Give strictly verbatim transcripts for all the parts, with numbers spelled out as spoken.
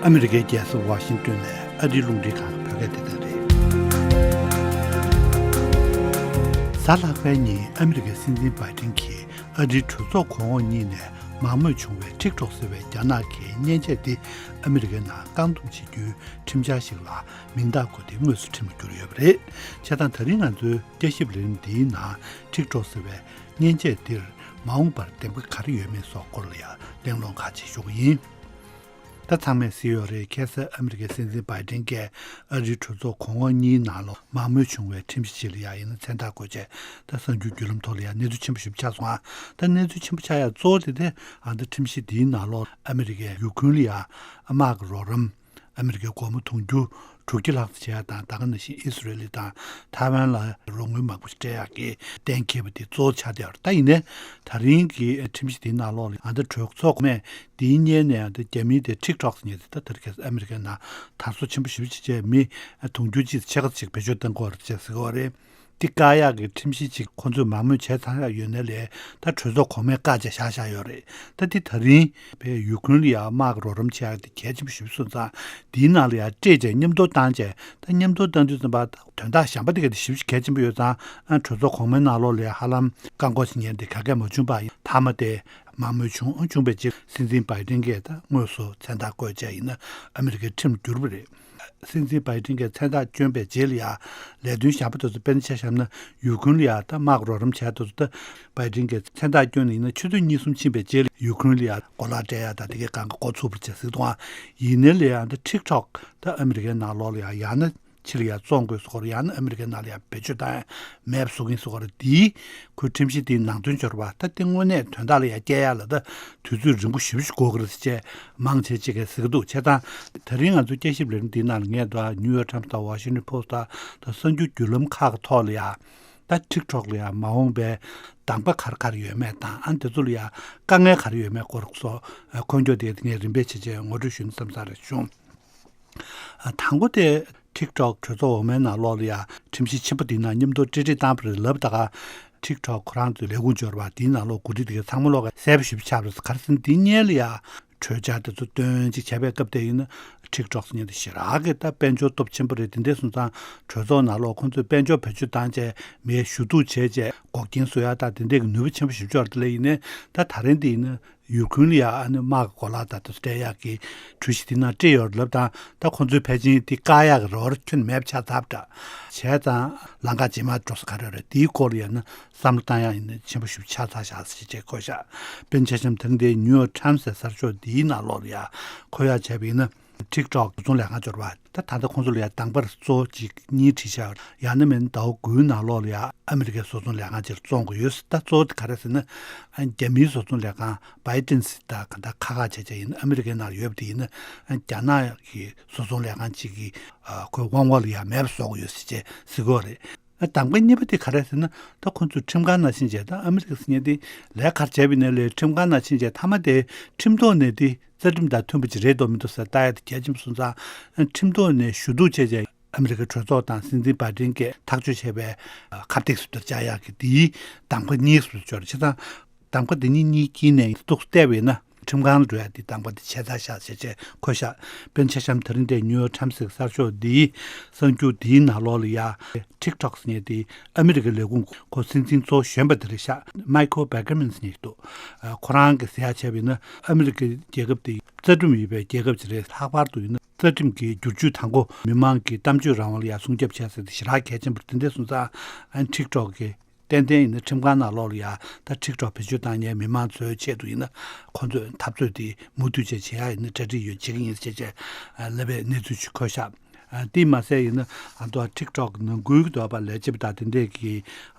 ཨ་མི་རི་ཀའི་རྒྱལ་ས་ཝ་ཤིང་ཏོན་ནས་ཨ་རིའི་རླུང་འཕྲིན་ཁང་གི་བོད་སྐད་སྡེ་ཚན་རེད། གཟའ་ལྷག་པའི་ཉིན་ཨ་མི་རི་ཀའི་སྲིད་འཛིན་བྷའི་ཏིན་གྱིས་ཨ་རིའི་གྲོས་ཚོགས་གོང་འོག་གཉིས་ནས་མང་མོས་བྱུང་བའི་ཊིག་ཊོག་ཟེར་བའི་རྒྱ་ནག་གི་མཉེན་ཆས་དེ་ཨ་མི་རི་ཀའི་ནང་བཀག་སྡོམ་བྱེད་རྒྱུའི་ཁྲིམས་འཆར་ཞིག་ལ་མིང་རྟགས་བཀོད་དེ་དངོས་སུ་ཁྲིམས་ལ་བསྒྱུར་ཡོད་པ་རེད། བྱས་ཙང་ད་རིང་ང་ཚོའི་བསྐྱར་ཞིབ་ལས་རིམ་འདིའི་ནང་ཊིག་ཊོག་ཟེར་བའི་མཉེན་ཆས་འདིར་མ་འོངས་པར་བདེན་པ་ག་རེ་ཡོད་མེད་སོགས་སྐོར་ལ་ཡང་གླེང་སློང་ཁག་ཅིག་ཞུ་གི་ཡིན། ད་ཚང་མས་གཟིགས་ཡོད་རེད། ཁ་སང་ཨ་མི་རི་ཀའི་སྲིད་འཛིན་བྷའི་ཏིན་གྱིས་ཨ་རིའི་གྲོས་ཚོགས་གོང་འོག་གཉིས་ནང་ལོགས་མང་མོས་བྱུང་བའི་ཁྲིམས་གཞི་ཞིག་ལ་ཡང་ཡིན་ན་མཚན་རྟགས་བཀོད་བྱས། ད་གསར་འགྱུར་བརྒྱུད་ལམ་ཐོག་ལ་ཡང་གནས་ཚུལ་ཆེན་པོ་ཞིག་ཆགས་སོང་ཨ། ད་གནས་ཚུལ་ཆེན་པོ་ཆགས་ཡ་གཙོ་བོ་དེ་དེ་ཨ་ད་ཁྲིམས་གཞི་འདིའི་ནང་ལོགས་ཨ་མི་རི་ཀས་ཡུ་ཁུན་ལ་ཡང་དམག་གི་རོགས་རམ། ཨ་མི་རི་ཀའི་སྒོར་མོ་དུང་ཕྱུར་དྲུག་ཅུ་ལྷག་ཙམ་བྱས་ཡ་དང་། ད་ག་ནང་བཞིན་ཨི་སི་རེལ་དང་ཐའེ་ཝན་ལ་རོགས་དངུལ་མང་པོ་ཞིག་སྤྲད་ཡག་གི་གཏན་འཁེལ་བ་དེ་གཙོ་བོ་ཆགས་བསྡད་ཡོད་རེད། ད་ཡིན་ནའི་ད་རིང་གི་ཁྲིམས་གཞི་དེའི་ནང་ལོགས་ལ་ཨ་ད་གྲོས་ཚོགས་གོང་མས་དེའི་སྔོན་ནས་ཨ་ད་རྒྱ་མིའི་དེ་ཊིག་ཊོག་ཟེར་མཁན་དེ་ད་དེ་རིང་ཁ་སང་ཨ་མི་རི་ཀའི་ནང་དར་སྲོལ་ཆེན་པོ་ཞེ་པོ་ཅིག་བྱས། མི་དུང་ཕྱུར་གཅིག་ཕྱེད་ཀ་ཅིག་བེད་སྤྱོད་གཏང་གི་ཡོད་རེད་ཅེས་ཟེར་གི་ཡོད་རེད། འདི་བཀག་ཡག་གི་ཁྲིམས་གཞི་ཅིག་ཁོང་ཚོས་མང་མོས་བྱས་ཚར་ཡག་ཡོད་ནའི་ལས། ད་གྲོས་ཚོགས་གོང་མས་བཀག་བྱས་བཞག་བཞག་ཡོད་རེད། ད་འདི་ད་རིང་བའི་ཡུ་ཁུན་ལ་ཡང་དམག་གི་རོགས་རམ་བྱེད་ཡག་དེ་གལ་ཆེན་པོ་ཞིག་སོང་ཙང་། འདིའི་ནང་ལ་ཡང་སྤྲད་བྱས་མཉམ་དུ་བཏང་བྱས། ད་མཉམ་དུ་བཏང་དུས་ཙམ་པ་དོན་དག་གཞན་པ་དེ་ག་དེ་ཞེ་པོ་ཅིག་གལ་ཆེན་པོ་ཡོད་ཙང་། ཨ་གྲོས་ཚོགས་གོང་མའི་ནང་ལོགས་ལ་ཡང་ཧ་ལམ་བཀག་འགོག་བྱེད་མཁན་དེ་ག་གས་མ་བྱུང་བ་ཡིན། མཐའ་མ་དེ་མང་མོས་བྱུང་། བྱུང་བའི་རྗེས་སྲིད་འཛིན་བྷའི་ཏིན་གྱིས་ད་དངོས་སུ་མཚན་རྟགས་བཀོད་བྱས་ཡིན་ན་ཨ་མི་རི་ཀའི་ཁྲིམས་བསྒྱུར་བ་རེད། སྲིད་འཛིན་བྷའི་ཏིན་གྱིས་མཚན་རྟགས་བསྐྱོན་པའི་རྗེས་ལ་ཡང་ལས་དོན་གཞན་པ་དེ་ཚོ། དཔེར་ན་ཆ་བཞག་ན་ཡུ་ཁུན་ལ་ཡང་ད་དམག་རོགས་རམ་བྱས་དེ་ཚོ། ད་བྷའི་ཏིན་གྱིས་མཚན་རྟགས་བསྐྱོན་ནས་ཡིན་ན་ཆུ་ཚོད་གཉིས་གསུམ་ཕྱིན་པའི་རྗེས་ལ་ཡུ་ཁུན་ལ་ཡང་གོ་ལག་སྤྲད་ཡག་དང་དེ་གའི་སྒང་ག་འགོ་ཚུགས་པ་བྱས་ཟེར་གི་འདུག་ཨ། ཡིན་ནའི་ལ་ཡང་ད་ཊིག་ཊོག་ད་ཨ་མི་རི་ཀའི་ནང་ལོགས་ལ་ཡང་ཡང་ན་ཕྱིར་ཡང་བཙོང་དགོས་སྐོར། ཡང་ན་ཨ་མི་རི་ཀའི་ནང་ལ་ཡང་བེད་སྤྱོད་བཏང་ཡག་མེད་པ་བཟོ་གི་ཡིན་སྐོར། འདིའི་ཁོའི་ཁྲིམས་གཞི་འདིའི་ནང་དོན་སྦྱོར་བ་ད་དེ་དངོས་གནས་དོན་དག་ལ་ཡང་བསྐྱལ་ཡག་ལ་ད་དུས་ཚོད་རིང་པོ་ཞེ་པོ་ཞིག་འགོར་གི་རེད་ཟེར་བྱས་མང་ཆེ་ཅིག་གིས་ཟེར་གི་འདུག། བྱས་ཙང་ད་རིང་ང་ཚོ་བསྐྱར་ཞིབ་ལས་རིམ་འདིའི་ནང་ལ་ངས་ད་ནིའུ་ཡོག་ཊའིམ་སི་དང་ཝ་ཤིང་ཊོན་པོ་སི་ཊི་དང་། ད་གསར་འགྱུར་བརྒྱུད་ལམ་ཁག་གི་ཐོག་ལ་ཡང་ད་ཊིག་ཊོག་ལ་ཡང་མ་འོངས་པའི་གདམ་ག་ག་རེ་ག་རེ་ཡོད་མེད་དང་། ཨ་དེ་ཚོ་ལ་ཡང་དཀའ་ངལ་ག་རེ་ཡོད་མེད་སྐོར་སོགས། ཨ་འཁོད་རྒྱུ་དེ་ངས་རིམ་པས་བྱས་བྱས་ངོ་སྤྲོད་ཞུ་ན་བསམ་ས་རེད་བྱུང་། ཨ་དང་པོ་དེ་ཊིག་ཊོག་གྲོས་ཚོགས་འོག་མའི་ནང་ལོགས་ལ་ཡང་ཁྲིམས་གཞི་ཆེན་པོ་འདིའི་ནང་མཉམ་དུ་ཀྲིག་ཀྲིག་བཏང་བ་རེད་ལབ། ད་ག་ཊིག་ཊོག་ཁོ་རང་ཚོའི་ལས་ཁུངས་འབྱོར་བ་འདིའི་ནང་ལོགས་འགོ་ཁྲིད་དེ་གའི་ཚང་མ་ལོག་ག་གསལ་པོ་ཞེ་པོ་ཆགས་པ་རེད། ག་རེ་ཟེར་ན་འདིའི་སྔོན་ལ་ཡང་གྲོས་འཆར་དེ་ཚོ་བཏོན་ཅིག་བྱས་པའི་སྐབས་དེ་ཡིན་ན་ཊིག་ཊོག་ཟེར་མཁན་དེ་ཞེ་དྲག་གི་ད་དཔལ་འབྱོར་སྟོབས་ཆེན་པོ་རེད། དེ་འདྲ་སོང་ཙང་གྲོས་ཚོགས་ནང་ལོགས་ཁོང་ཚོས་དཔལ་འབྱོར་བེད་སྤྱོད་བཏང་བྱས་མིའི་ཞུ་གཏུག་བྱས་བྱས་འགོག་རྐྱེན་བཟོ་ཡག་ད་དེ་འདྲ་གི་ནུས་པ་ཆེན་པོ་ཞེ་པོ་ཅིག་ཡོད་རེད། དེ་ལས་ཡིན་ནའི་ད་ད་རིང་དེ་ཡིན་ན། ཡུ་ཁུན་ལ་ཡང་ཨ་ནི་དམག་གི་གོ་ལག་དང་དེ་ཚོ་སྤྲད་ཡག་གི་གྲོས་གཞི་དེ་ནང་བཀྲལ་ཡོད་རེད་ལབ་དང་། ད་ཁོང་ཚོས་ཕལ་ཆེར་དེ་བཀག་ཡག་གི་རེ་བ་ཁྱོན་ནས་མེད་པ་ཆགས་ཚར་བ་འདྲ། བྱས་ཙང་ལམ་ཁ་ཇེ་དམའ་འགྲོ་ས་ག་རེ་རེད། དེའི་སྐོར་ལ་ཡང་ན་བསམ་བློ་བཏང་ཡག་ཡིན་ན་ཆེན་པོ་ཞེ་པོ་ཆགས་ཚར་བཞག་ཟེར་བྱས་འཁོད་བཞག། དཔེར་ན་ཆ་བཞག་ན་དེ་རིང་འདིའི་ནིའུ་ཡོག་ཊའིམ་སི་ཟེར་གསར་ཤོག་འདིའི་ནང་ལོགས་ལ་ཡང་འཁོད་ཡག་བྱས་པ་ཡིན་ན། ཊིག་ཊོག་བཟོ་ཚོང་ལས་ཁང་འབྱོར་བ་ད་ད་ལྟ་ཁོང་ཚོ་ལ་ཡང་དང་པར་གཙོ་བོ་གཅིག་གཉིས་བྲིས་བཞག། ཡང་ན་མིན་ཟླ་བ་དགུའི་ནང་ལོགས་ལ་ཡང་ཨ་མི་རི་ཀའི་བཟོ་ཚོང་ལས་ཁང་ཅིག་བཙོང་དགོས་ཡོད། ད་གཙོ་བོ་དེ་ག་རེ་ཟེར་ན། ཨ་རྒྱ་མིའི་བཟོ་ཚོང་ལས་ཁང་བྷའི་ཏིན་སི་ད་ག་ད་ཁ་ཁ་བྱས་བྱས་ཡིན་ཨ་མི་རི་ཀའི་ནང་ཡོད་པ་དེ་ཡིན་ན། ཨ་རྒྱ་ནག་གི་བཟོ་ཚོང་ལས་ཁང་ཅིག་གི་ཨ་ཁོའི་དབང་བ་ལ་ཡང་མེད་པ་བཟོ་དགོས་ཡོད་ཟེར་བྱས་ཟེར་གི་ཡོད་རེད། ཨ་གདམ་ག་གཉིས་པ་དེ་ག་རེ་ཟེར་ན། ད་ཁོང་ཚོས་ཁྲིམས་ཁང་ནང་ཕྱིན་བྱས། ད་ཨ་མི་རི་ཀ་ཟེར་མཁན་དེ་ལས་ཀ་ག་རེ་བྱས་པ་ཡིན་ནའི་ལས་ཁྲིམས་ཁང་ནང་ཕྱིན་བྱས་མཐའ་མ་དེ་ཁྲིམས་ཐོག་ནས་དེ་རྩ་ཁྲིམས་དང་མཐུན་པ་ཅིག་རེད་འདུག་མི་འདུག་ཟེར་ལྟ་ཡག་དེ་གལ་ཆེན་པོ་སོང་ཙང་། ཁྲིམས་ཐོག་ནས་ཞུ་གཏུག་བྱས་བྱས་ཨ་མི་རི་ཀའི་གྲོས་ཚོགས་དང་སྲིད་འཛིན་བྷའི་ཏིན་གྱིས་ཐག་གཅོད་བྱས་པའི་ཁ་གཏད་སུ་བཅར་ཡག་གི་དེའི་གདམ་ག་གཉིས་སུ་འབྱོར། བྱས་ཙང་གདམ་ག་འདི་གཉིས་གཉིས་དཀྱིལ་ནས་ཏོག་ཙམ་བལྟས་པ་ཡིན་ན། ཁྲིམས་ཁང་ལ་འགྲོ་ཡག་འདི་གདམ་ག་འདི་ཆད་ཚར་ཤག་ཟེར་བྱས་འཁོད་ཤག། དཔེར་ན་ཆ་བཞག་ན་དེ་རིང་འདིའི་ནིའུ་ཡོག་ཊའིམ་སི་གི་གསར་ཤོག་འདིའི་གསར་འགྱུར་འདིའི་ནང་ལོགས་ལ་ཡ། ཊིག་ཊོག་ཟེར་མཁན་དེ་ཨ་མི་རི་ཀའི་ལས་ཁུངས་ཁོ་སྲིད་འཛིན་གཙོ་བོ་གཞོན་པ་དེ་རེད་ཤག། མའི་ཁལ་བྷེ་ཀར་མན་ཟེར་མཁན་ཞིག་འདུག། ཨ་ཁོ་རང་གིས་ཟེར་ཡག་བྱས་པ་ཡིན་ན། ཨ་མི་རི་ཀའི་རྒྱལ་ཁབ་དེ་རྩ་ཁྲིམས་ཡོད་པའི་རྒྱལ་ཁབ་ཅིག་རེད། ལྷག་པར་དུ་ཡིན་ན་རྩ་ཁྲིམས་ཀྱི་བསྒྱུར་བཅོས་དང་པོ་མི་མང་གི་གཏམ་བརྗོད་རང་དབང་ལ་ཡ་སྲུང་སྐྱོབ་བྱས་ཟེར་དེ་ཞེ་དྲག་གལ་ཆེན་པོ་རེད། དེ་འདྲ་སོང་ཙང་ཨ་ཊིག་ཊོག་གིས། ཏན་ཏན་ཡིན་ན་ཁྲིམས་ཁང་ནང་ལོགས་ལ་ཡ་ད་ཊིག་ཊོག་བེད་སྤྱོད་བཏང་མཁན་མི་མང་ཚོའི་ཆེད་དུ་ཡིན་ན་ཁོང་ཚོས་འཐབ་རྩོད་དེ་མུ་མཐུད་བྱས་བྱེད་ཡ་ཡིན་ན་གྲ་སྒྲིག་ཡོད་བྱེད་ཀྱི་ཡིན་ཟེར་བྱས་ལབ་པའི་གནས་ཚུལ་ཞིག་འཁོད་ཤག། ཨ་དེས་མ་ཟད་ཡིན་ན་ཨ་མདོ་ཊིག་ཊོག་ནང་ཁུལ་གྱི་འདོད་པ་ལས་བྱེད་པ་དང་དེ་འདྲས་ཀྱི་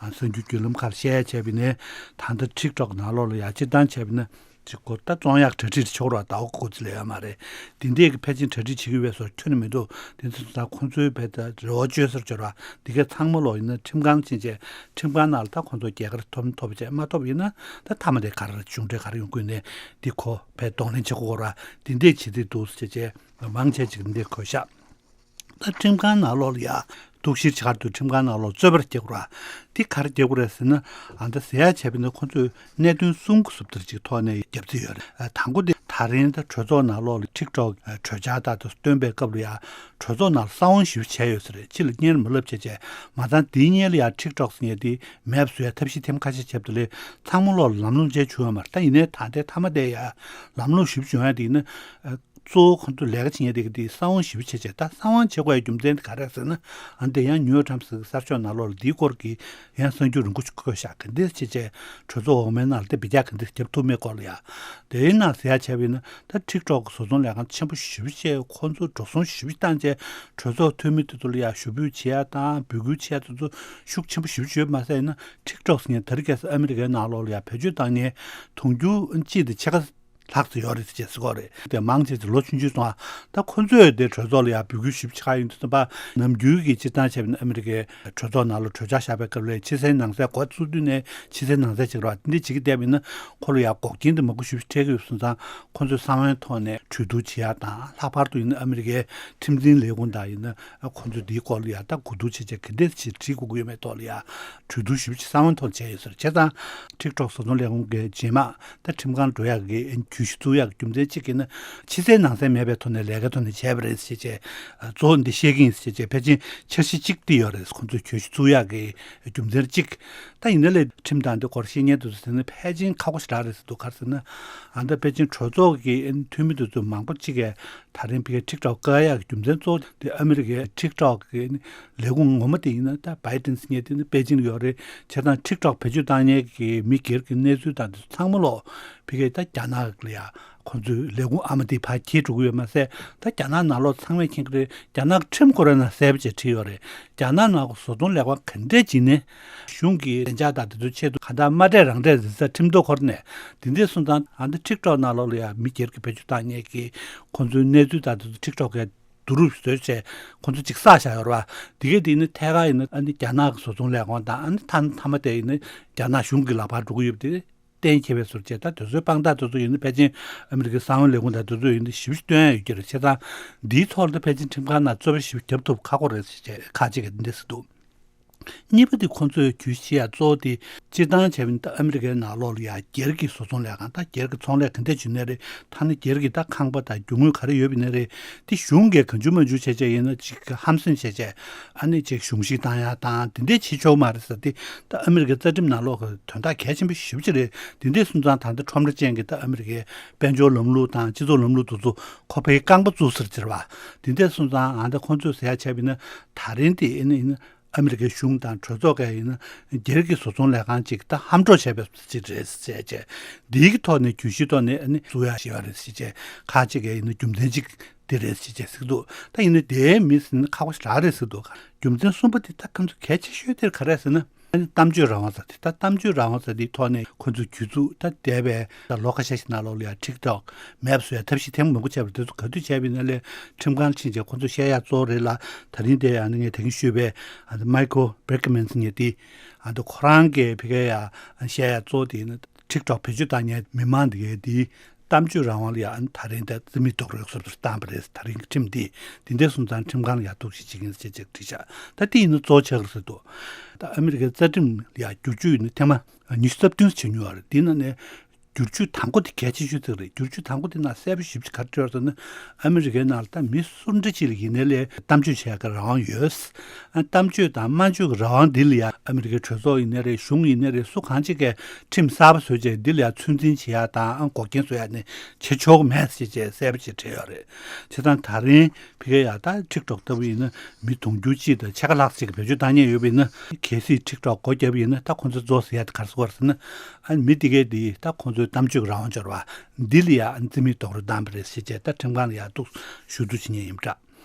ཨ་གསར་འགྱུར་བརྒྱུད་ལམ་ཁག་བཤད་ཡ་བྱས་པ་ཡིན་ན། ད་ལྟ་ཊིག་ཊོག་ནང་ལོགས་ལ་ཡ་སྤྱིར་བཏང་བྱས་པ་ཡིན་ན། ཅིག་གོ་ད་བཙོང་ཡག་གྲ་སྒྲིག་ཆོག་ར་ཟླ་བ་དགུ་ཙམ་ལས་ཡོད་མ་རེད། དེ་འདྲས་ཀྱི་ཕལ་ཆེར་གྲ་སྒྲིག་བྱེད་ཀྱི་ཡོད་པའི་བཟོ་ཁྱོན་ནས་མི་འདུག། དེ་ཚོ་ད་ཁོང་ཚོའི་བས་ད་རེ་བ་བཅོལ་སར་འབྱོར་བ་འདི་གའི་ཚང་མ་ལོག་ཡིན་ན་ཁྲིམས་ཁང་ཕྱིན་བྱས་ཁྲིམས་ཁང་ནང་ལ་ད་ཁོང་ཚོ་རྒྱལ་ཁ་ཐོབ་ཐོབ་བྱས་མ་ཐོབ་ཡིན་ན་ད་མཐའ་མ་དེ་ག་རེ་གཞུང་འབྲེལ་ག་རེ་ཡོང་གི་ཡིན་ནའི་འདི་ཁོ་བས་གདོང་ལེན་བྱེད་དགོས་ར། འདི་འདྲས་བྱེད་རྩིས་འདུག་ཟེར་བྱས་མང་ཆེ་ཅིག་འདི་གོ་ཤག། ད་ཁྲིམས་ཁང་ནང་ལོགས་ལ་ཡ་གཏུག་བཤེར་བྱེད་གར་དུ་ཁྲིམས་ཁང་ནང་ལོགས་རྩོད་པ་རྒྱག་དགོས་ར། འདི་ག་རེ་རྒྱག་དགོས་རེད་ཟེར་ན། ཨ་ད་ཟེར་ཡ་བྱས་པ་ཡིན་ན་ཁོང་ཚོས་གནད་དོན་གསུམ་གྱི་བཟོ་ལྟ་ཅིག་ཐོག་ནས་རྒྱབ་རྩིས་ཡོད་རེད། ཨ་དང་པོ་དེ་ད་ ད་རིང་ད་གྲོས་ཚོགས་ནང་ལོགས་ལ་ཊིག་ཊོག་གྲོས་འཆར་དག་ཏུ་བཏོན་པའི་སྐབས་ལ་ཡང་གྲོས་ཚོགས་ནང་ལ་གསང་བ་ཞིབ་བྱས་ཡོད་ས་རེད། ཕྱི་ལ་སྙན་མ་ལབ་བྱས་བྱས་མ་ཚང་དེའི་སྔོན་ལ་ཡང་ཊིག་ཊོག་ཟེར་མཁན་དེ་མེད་པ་བཟོ་ཡ་ཐབས་ཤེས་ཐེངས་ཁ་ཤས་བྱས་པ་དེ་ལས་ཚང་མ་ལོག་ལ་ལམ་ལྷོང་ཅིག་བྱུང་ཡོད་མ་རེད། ད་ཡིན་ནའི་ད་ལྟའི་མཐའ་མ་དེ་ཡང་ལམ་ལྷོང་ཞིབ་བྱུང་ཡ་དེ་ཡིན་ན། གཙོ་བོ་ཁོང་ཚོས་ལས་ཀ་བྱེད་མཁན་དེ་གི་དེ་གསང་བ་ཞིབ་བྱས་བྱས། ད་གསང་བ་བྱེད་དགོས་ཡ་རྒྱུ་མཚན་དེ་ག་རེ་རེད་ཟེར་ན། ཨ་འདི་ཡང་ནིའུ་ཡོག་ཊའིམ་སི་གི་གསར་ཤོག་ནང་ལོགས་ལ་འདིའི་སྐོར་གྱི་ཡང་གསར་འགྱུར་རིང་པོ་ཞིག་བཀོད་བཞག་གི་འདི་བྱས་བྱས་གྲོས་ཚོགས་འོག་མའི་ནང་ལ་དེ་འབུད་རྒྱག་གི་འདི་རྒྱབ་ཐུབ་མེད་སྐོར་ལ་ཡ། དེའི་ནང་ཟེར་ཡ་བྱས་པ་ཡིན་ན། ད་ཊིག་ཊོག་གི་བཟོ་ཚོང་ལས་ཁང་ཆེན་པོ་ཞིབ་བྱས། ཁོང་ཚོ་འགྲོ་སོང་ཞིབ་བཏང་བྱས། གྲོས་ཚོགས་འཐུས་མི་དེ་ཚོ་ལ་ཡ་ཞུ་འབོད་བྱེད་ཡ་དང་འབོད་སྐུལ་བྱེད་ཡ་དེ་ཚོ་ཤུགས་ཆེན་པོ་ཞིབ་བྱས་མ་ཟད་ཡིན་ན། ཊིག་ཊོག་ཟེར་མཁན་དེ་རིང་ཁ་སང་ཨ་མི་རི་ཀའི་ནང་ལོགས་ལ་ཡ་བེད་སྤྱོད་བཏང་མཁན་དུང་ཕྱུར་གཅིག་དང་ཕྱེད་ཀ་ལྷག་ཙམ་ཡོད་རེད་ཅེས་ཟེར་གྱི་ཡོད་རེད། དེ་མང་ཆེ་ཚོ་ལོ་ཆུང་ཆུང་སོང་ཨ། ད་ཁོ་ཚོས་དེ་གྲོས་ཚོགས་ལ་ཡང་འབོད་སྐུལ་ཞིབ་ཆགས་ཡོང་དུས་ཙམ་པ། ནམ་རྒྱུན་གྱི་སྤྱིར་བཏང་བྱས་པ་ཡིན་ན་ཨ་མི་རི་ཀའི་གྲོས་ཚོགས་ནང་ལ་གྲོས་འཆར་བཞག་པའི་སྐབས་ལ་ཕྱི་ཚེས་ནང་གསེས་འགོ་བཙུགས་དུས་ནས་ཕྱི་ཚེས་ནང་གསེས་བྱེད་ཀྱི་རེད་པ། འདི་འདྲ་བྱེད་ཀྱི་བསྡད་པ་ཡིན་ན་ཁོ་ལ་ཡང་འགོག་རྐྱེན་དེ་མང་པོ་ཞིག་འཕྲད་ཀྱི་ཡོད་སོང་ཙང་། ཁོ་ཚོས་གསང་བའི་ཐོག་ནས་གྲོས་བསྡུར་བྱེད་ཡ་དང་། ལྷག་པར་དུ་ཡིན་ན་ཨ་མི་རི་ཀའི་ཁྲིམས་འཛིན་ལས་ཁུངས་དང་ཡིན་ན་ཁོ་ཚོས་འདིའི་སྐོར་ལ་ཡང་ད་གོ་བསྡུར་བྱེད་ཆེད་ག་འདྲས་ཞིག་བྱེད་དགོས་ཀྱི་ཡོད་མེད་ཐོག་ལ་ཡང་གྲོས་བསྡུར་ཞིབ་ཆེ་གསང་བའི་ཐོག་བྱས་ཡོད་ཟེར། བྱས་ཙང་ཊིག་ཊོག་བཟོ་ཚོང་ལས་ཁུངས་ཀྱི་རྗེས་མ་ད་ཁྲིམས་ཁང་འགྲོ་ཡག་གི་གྱོད་གཞི་བཙུགས་ཡག་གི་རྒྱུ་མཚན་གཅིག་ཡིན་ན། ཕྱི་ཚེས་ནང་གསེས་མེད་པའི་ཐོག་ནས་ལས་ཀའི་ཐོག་ནས་བྱས་པ་རེད་ཟེར་བྱས་གཙོ་བོ་འདི་བཤད་ཀྱི་ཡིན་ཟེར་བྱས་ཕལ་ཆེར་འཆར་གཞི་གཅིག་དེ་ཡོད་རེད། ཁོང་ཚོས་གྱོད་གཞི་བཙུགས་ཡག་གི་རྒྱུ་མཚན་གཅིག་ད་ཡིན་ན་ལས་ཁྲིམས་དང་འདི་སྐོར་བཤད་མཁན་དེ་ཚོ་ཟེར་ན་ཕལ་ཆེར་ཁག་པོ་ཞེ་དྲག་རེད་ཟེར་འདུག་ག་རེ་ཟེར་ན། ཨ་ད་ཕལ་ཆེར་གྲོས་ཚོགས་ཀྱི་འཐུས་མི་དེ་ཚོ་མང་པོ་གཅིག་གིས་ད་རིང་ཕ་གིའི་ཊིག་ཊོག་བཀག་ཡག་གི་རྒྱུ་མཚན་གཙོ་བོ་དེ་ཨ་མི་རི་ཀའི་ཊིག་ཊོག་གི་ལས་ཁུངས་ངོ་མ་དེ་ཡིན་ན་ད་བྷའི་ཏིན་ཟེར་མཁན་དེ་ནི་པེ་ཅིང་ལ་ཡོད་རེད། བྱས་ཙང་ཊིག་ཊོག་བེད་སྤྱོད་བཏང་མཁན་གྱི་མི་སྒེར་གྱི་གནས་ཚུལ་དང་དེ་ཚོ་ཚང་མ་ལོག་ཕ་གིའི་ད་རྒྱ་ནག་ལ་ཡ་ཁོང་ཚོའི་ལས་ཁུངས་ཨ་མ་དེ་ཕར་འཁྱེར་འགྲོ་གི་ཡོད་མ་ཟད། ད་རྒྱ་ནག་ནང་ལོགས་ཚང་མས་མཁྱེན་གྱི་རེད། རྒྱ་ནག་ཁྲིམས་ཁོ་རང་ནང་གསལ་པོ་བྱས་བྲིས་ཡོད་རེད། རྒྱ་ནག་ནང་གི་བཟོ་ཚོང་ལས་ཁང་ག་འདྲས་བྱས་ནས་གཞུང་གི་བདེ་འཇགས་དང་དེ་ཚོའི་ཆེད་དུ་གང་ལྟར་མ་འདྲེས་རང་འདྲེས་འཛིན་ས་ཁྲིམས་ཐོག་འཁོར་ནས་དེ་འདྲས་སོང་ཙང་། ཨ་ནི་ཊིག་ཊོག་ནང་ལོགས་ལ་ཡང་མི་སྒེར་གྱི་བེད་སྤྱོད་བཏང་མཁན་གྱི་ཁོང་ཚོའི་གནས་ཚུལ་དང་དེ་ཚོ་ཊིག་ཊོག་གིས་བསྡུ་རུབ་བཟོས་བྱས་ཁོང་ཚོ་ཅིག་བསགས་བཞག་ཡོད་རེད་པ། དེ་གས་དེ་ནི་ཐད་ཀར་ཡིན་ན་ཨ་ནི་རྒྱ་ནག་གི་བཟོ་ཚོང་ལས་ཁང་དང་། ཨ་ནི་མཐའ་མཐའ་མ་དེ་ཡིན་ན་རྒྱ་ནག་གཞུང་གི་ལག་པར་འགྲོ་གི་ཡོད་པ་དེ་གཏན་འཁེལ་བའི་ཟུར་བཅད། ད་དེ་ཚོའི་དཔང་རྟགས་དེ་ཚོ་ཡིན་ན་ཕལ་ཆེར་ཨ་མི་རི་ཀའི་གསང་བའི་ལས་ཁུངས་དང་དེ་ཚོ་ཡིན་ན་ཞིབ་ཞིབ་སྟོན་ཡ་ཡོད་ཀྱི་རེད། བྱས་ཙང་འདིའི་ཐོག་ལ་ད་ཕལ་ཆེར་ཁྲིམས་ཁང་ནང་རྩོད་པ་ཞིབ་རྒྱབ་ཐུབ་ཁག་པོ་རེད་ཟེར་བྱས་ཁག་ཅིག་གིས་འདི་འདྲ་ཟེར་འདུག་གཉིས་པ་དེ་ཁོང་ཚོས་གྱོད་གཞི་བྱེད་ཡ་གཙོ་བོ་དེ་སྤྱིར་བཏང་བྱས་པ་ཡིན་ན་ད་ཨ་མི་རི་ཀའི་ནང་ལོགས་ལ་ཡ་སྒེར་གྱི་བཟོ་ཚོང་ལས་ཁང་། ད་སྒེར་གྱི་ཚོང་ལས་ག་འདྲས་བྱེད་ནའི་རེད། ཐ་ན་སྒེར་གྱི་ད་ཁང་པ་དང་རྒྱུ་དངོས་ག་རེ་ཡོད་པ་ཡིན་ནའི་རེད། དེ་གཞུང་གིས་གང་བྱུང་མང་བྱུང་བྱས་བྱས་ཡིན་ན་ཅིག་ཧམ་སེམས་བྱས་བྱས་ཨ་ནི་ཅིག་གཞུང་བཞེས་བཏང་ཡ་དང་དེ་འདྲས་བྱེད་ཆོག་མ་རེད་ཟེར། དེ་ད་ཨ་མི་རི་ཀའི་རྩ་ཁྲིམས་ནང་ལོགས་ཀྱི་དོན་དག་གལ་ཆེན་པོ་ཞེ་པོ་ཅིག་རེད། དེ་འདྲས་སོང་ཙང་ད་ལྟ་ཁྲོམ་ར་ཅན་གྱི་ད་ཨ་མི་རི་ཀའི་དཔལ་འབྱོར་ལམ་ལུགས་དང་སྤྱི་ཚོགས་ལམ་ལུགས་དེ་ཚོ་ཁོ་ཕའི་རྐང་པ་བཙུགས་ས་རེད་ཟེར་བ། དེ་འདྲས་སོང་ཙང་ཨ་ད་ཁོང་ཚོས་ཟེར་ཡ་བྱས་པ་ཡིན་ན་ད་རིང་དེ་ཨ་ནི་ཡིན་ན། ཨ་མི་རི་ཀའི་གཞུང་དང་གྲོས་ཚོགས་ཀྱིས་ཡིན་ན་སྒེར་གྱི་བཟོ་ཚོང་ལས་ཁང་ཅིག་ད་ཧམ་འཕྲོག་བྱས་པ་ཅིག་རེད་ཟེར་བྱས། འདིའི་གི་ཐོག་ནས་གྱོད་གཞིའི་ཐོག་ནས་ཨ་ནི་བཙུགས་ཡ་ཞིག་ཡོད་རེད་ཟེར་བྱས། ཁག་ཅིག་གིས་ཡིན་ན་རྒྱུ་མཚན་ཅིག་འདི་རེད་ཟེར་བྱས་ཟེར་གྱི་འདུག་ད་ཡིན་ན་དེའི་མི་ཟེར་ན་ཁག་པོ་ཞེ་དྲག་རེད་ཟེར་གྱི་འདུག་རྒྱུ་མཚན་གསུམ་པ་དེ་ད་ཁོང་ཚོ་གལ་ཆེ་ཤོས་དེ་ག་རེ་རེད་ཟེར་ན། ཨ་ནི་གཏམ་བརྗོད་རང་དབང་ཟེར་དེ། ད་གཏམ་བརྗོད་རང་དབང་ཟེར་དེའི་ཐོག་ནས་ཁོང་ཚོས་གྱོད་བཙུགས། ད་འདས་པའི་ད་ལོ་ཁ་ཤས་ཤིག་ནང་ལོགས་ལ་ཡ་ཊིག་ཊོག་མེད་པ་བཟོ་ཡ་ཐབས་ཤེས་ཐེངས་མང་པོ་བྱས་པ་རེད། དེ་ཚོ་ག་དུས་བྱས་པ་ཡིན་ན་ལས་ཁྲིམས་ཁང་ཕྱིན་བྱས་ཁོང་ཚོས་བཤད་ཡ་གཙོ་བོ་རེད་ལ། ད་རིང་དེ་ཨ་ནི་ངས་ད་གིན་ཞུས་པའི་ཨ་ནི་མའི་ཁལ་བྷེར་ཀི་མན་ཟེར་མཁན་དེ། ཨ་ནི་ཁོ་རང་གིས་ཕ་གིར་ཡ་བཤད་ཡ་གཙོ་བོ་དེ་ཡིན་ན་ཊིག་ཊོག་བེད་སྤྱོད་བཏང་མཁན་མི་མང་དེ་གས་དེ་གཏམ་བརྗོད་རང་དབང་ལ་ཡ་ཨ་ནི་ད་རིང་ད་རྩིས་མེད་རྡོག་རོལ་སོར་སོར་བཏང་བ་རེད། ད་རིང་གི་ཁྲིམས་འདི་འདི་འདྲ་སོང་ཙང་ཁྲིམས་ཁང་ལ་ཡ་གཏུག་བཤེར་བྱེད་ཀྱི་ཡིན་ཟེར་ཅིག་བྲིས་ཤག་ད་དེ་ཡིན་ན་གཙོ་ཆེ་ག་རེ་ཟེར་འདུག་ད་ཨ་མི་རི་ཀའི་རྩ་ཁྲིམས་ལ་ཡ་བསྒྱུར་བཅོས་ཡིན་ན་ཐེངས་མ་ཉི་ཤུ་རྩ་བདུན་བྱས་མྱོང་བ་རེད། དེ་ནང་ནས་བསྒྱུར་བཅོས་དང་པོ་དེ་གལ་ཆེ་ཤོས་ཅིག་རེད། བསྒྱུར་བཅོས་དང་པོ་དེ་ནང་གསལ་པོ་ཞེ་པོ་ཅིག་ག་རེ་བྲིས་ཡོད་ཟེར་ན། ཨ་མི་རི་ཀའི་ནང་ལ་ད་མི་སུ་འདྲ་ཅིག་ལ་ཡིན་ནའི་ལས་གཏམ་བརྗོད་བྱེད་ཡག་གི་རང་དབང་ཡོད། ཨ་གཏམ་བརྗོད་དང་སྨྲ་བརྗོད་ཀྱི་རང་དབང་འདི་ལ་ཡ་ཨ་མི་རི་ཀའི་གྲོས་ཚོགས་ཡིན་ནའི་རེད། གཞུང་ཡིན་ནའི་རེད། སུ་གང་ཅིག་གིས་ཁྲིམས་གསར་པ་བཟོས་རྗེས་འདི་ལ་ཡ་ཚོད་འཛིན་བྱེད་ཡག་དང་ཨ་འགོག་རྐྱེན་བཟོ་ཡག་ནི་བྱེད་ཆོག་གི་མེད་ཟེར་བྱས་གསལ་པོ་ཅིག་བྲིས་ཡོད་རེད། བྱས་ཙང་ད་རིང་ཕ་གིར་ཡ་ད་ཊིག་ཊོག་ལྟ་བུ་ཡིན་ན་མི་དུང་ཕྱུར་གཅིག་དང་ཕྱེད་ཀ་ལྷག་ཅིག་གིས་བེད་སྤྱོད་བཏང་མཁན་ཡོད་པ་ཡིན་ན། གལ་སྲིད་ཊིག་ཊོག་སྒོ་བརྒྱབ་པ་ཡིན་ན་ད་ཁོང་ཚོ་རྫོགས་ཟེར་ཡ་དེ་ག་རེ་ཟེར་དགོས་རེད་ཟེར་ན། ཨ་མི་དེ་གས་དེ་ད་ཁོང་ཚོའི་གཏམ་བརྗོད་ཀྱི་རང་དབང་འབྱོར་བ་འདི་ལ་ཡ་རྩིས་མེད་རྡོག་རོལ་བཏང་བ་རེད་ཟེར་བྱས་ད་ཁྲིམས་ཁང་ལ་ཡ་གཏུག་ཞུ་གཏུག་བྱེད་མཁན་ཡིན་པ་འདྲ།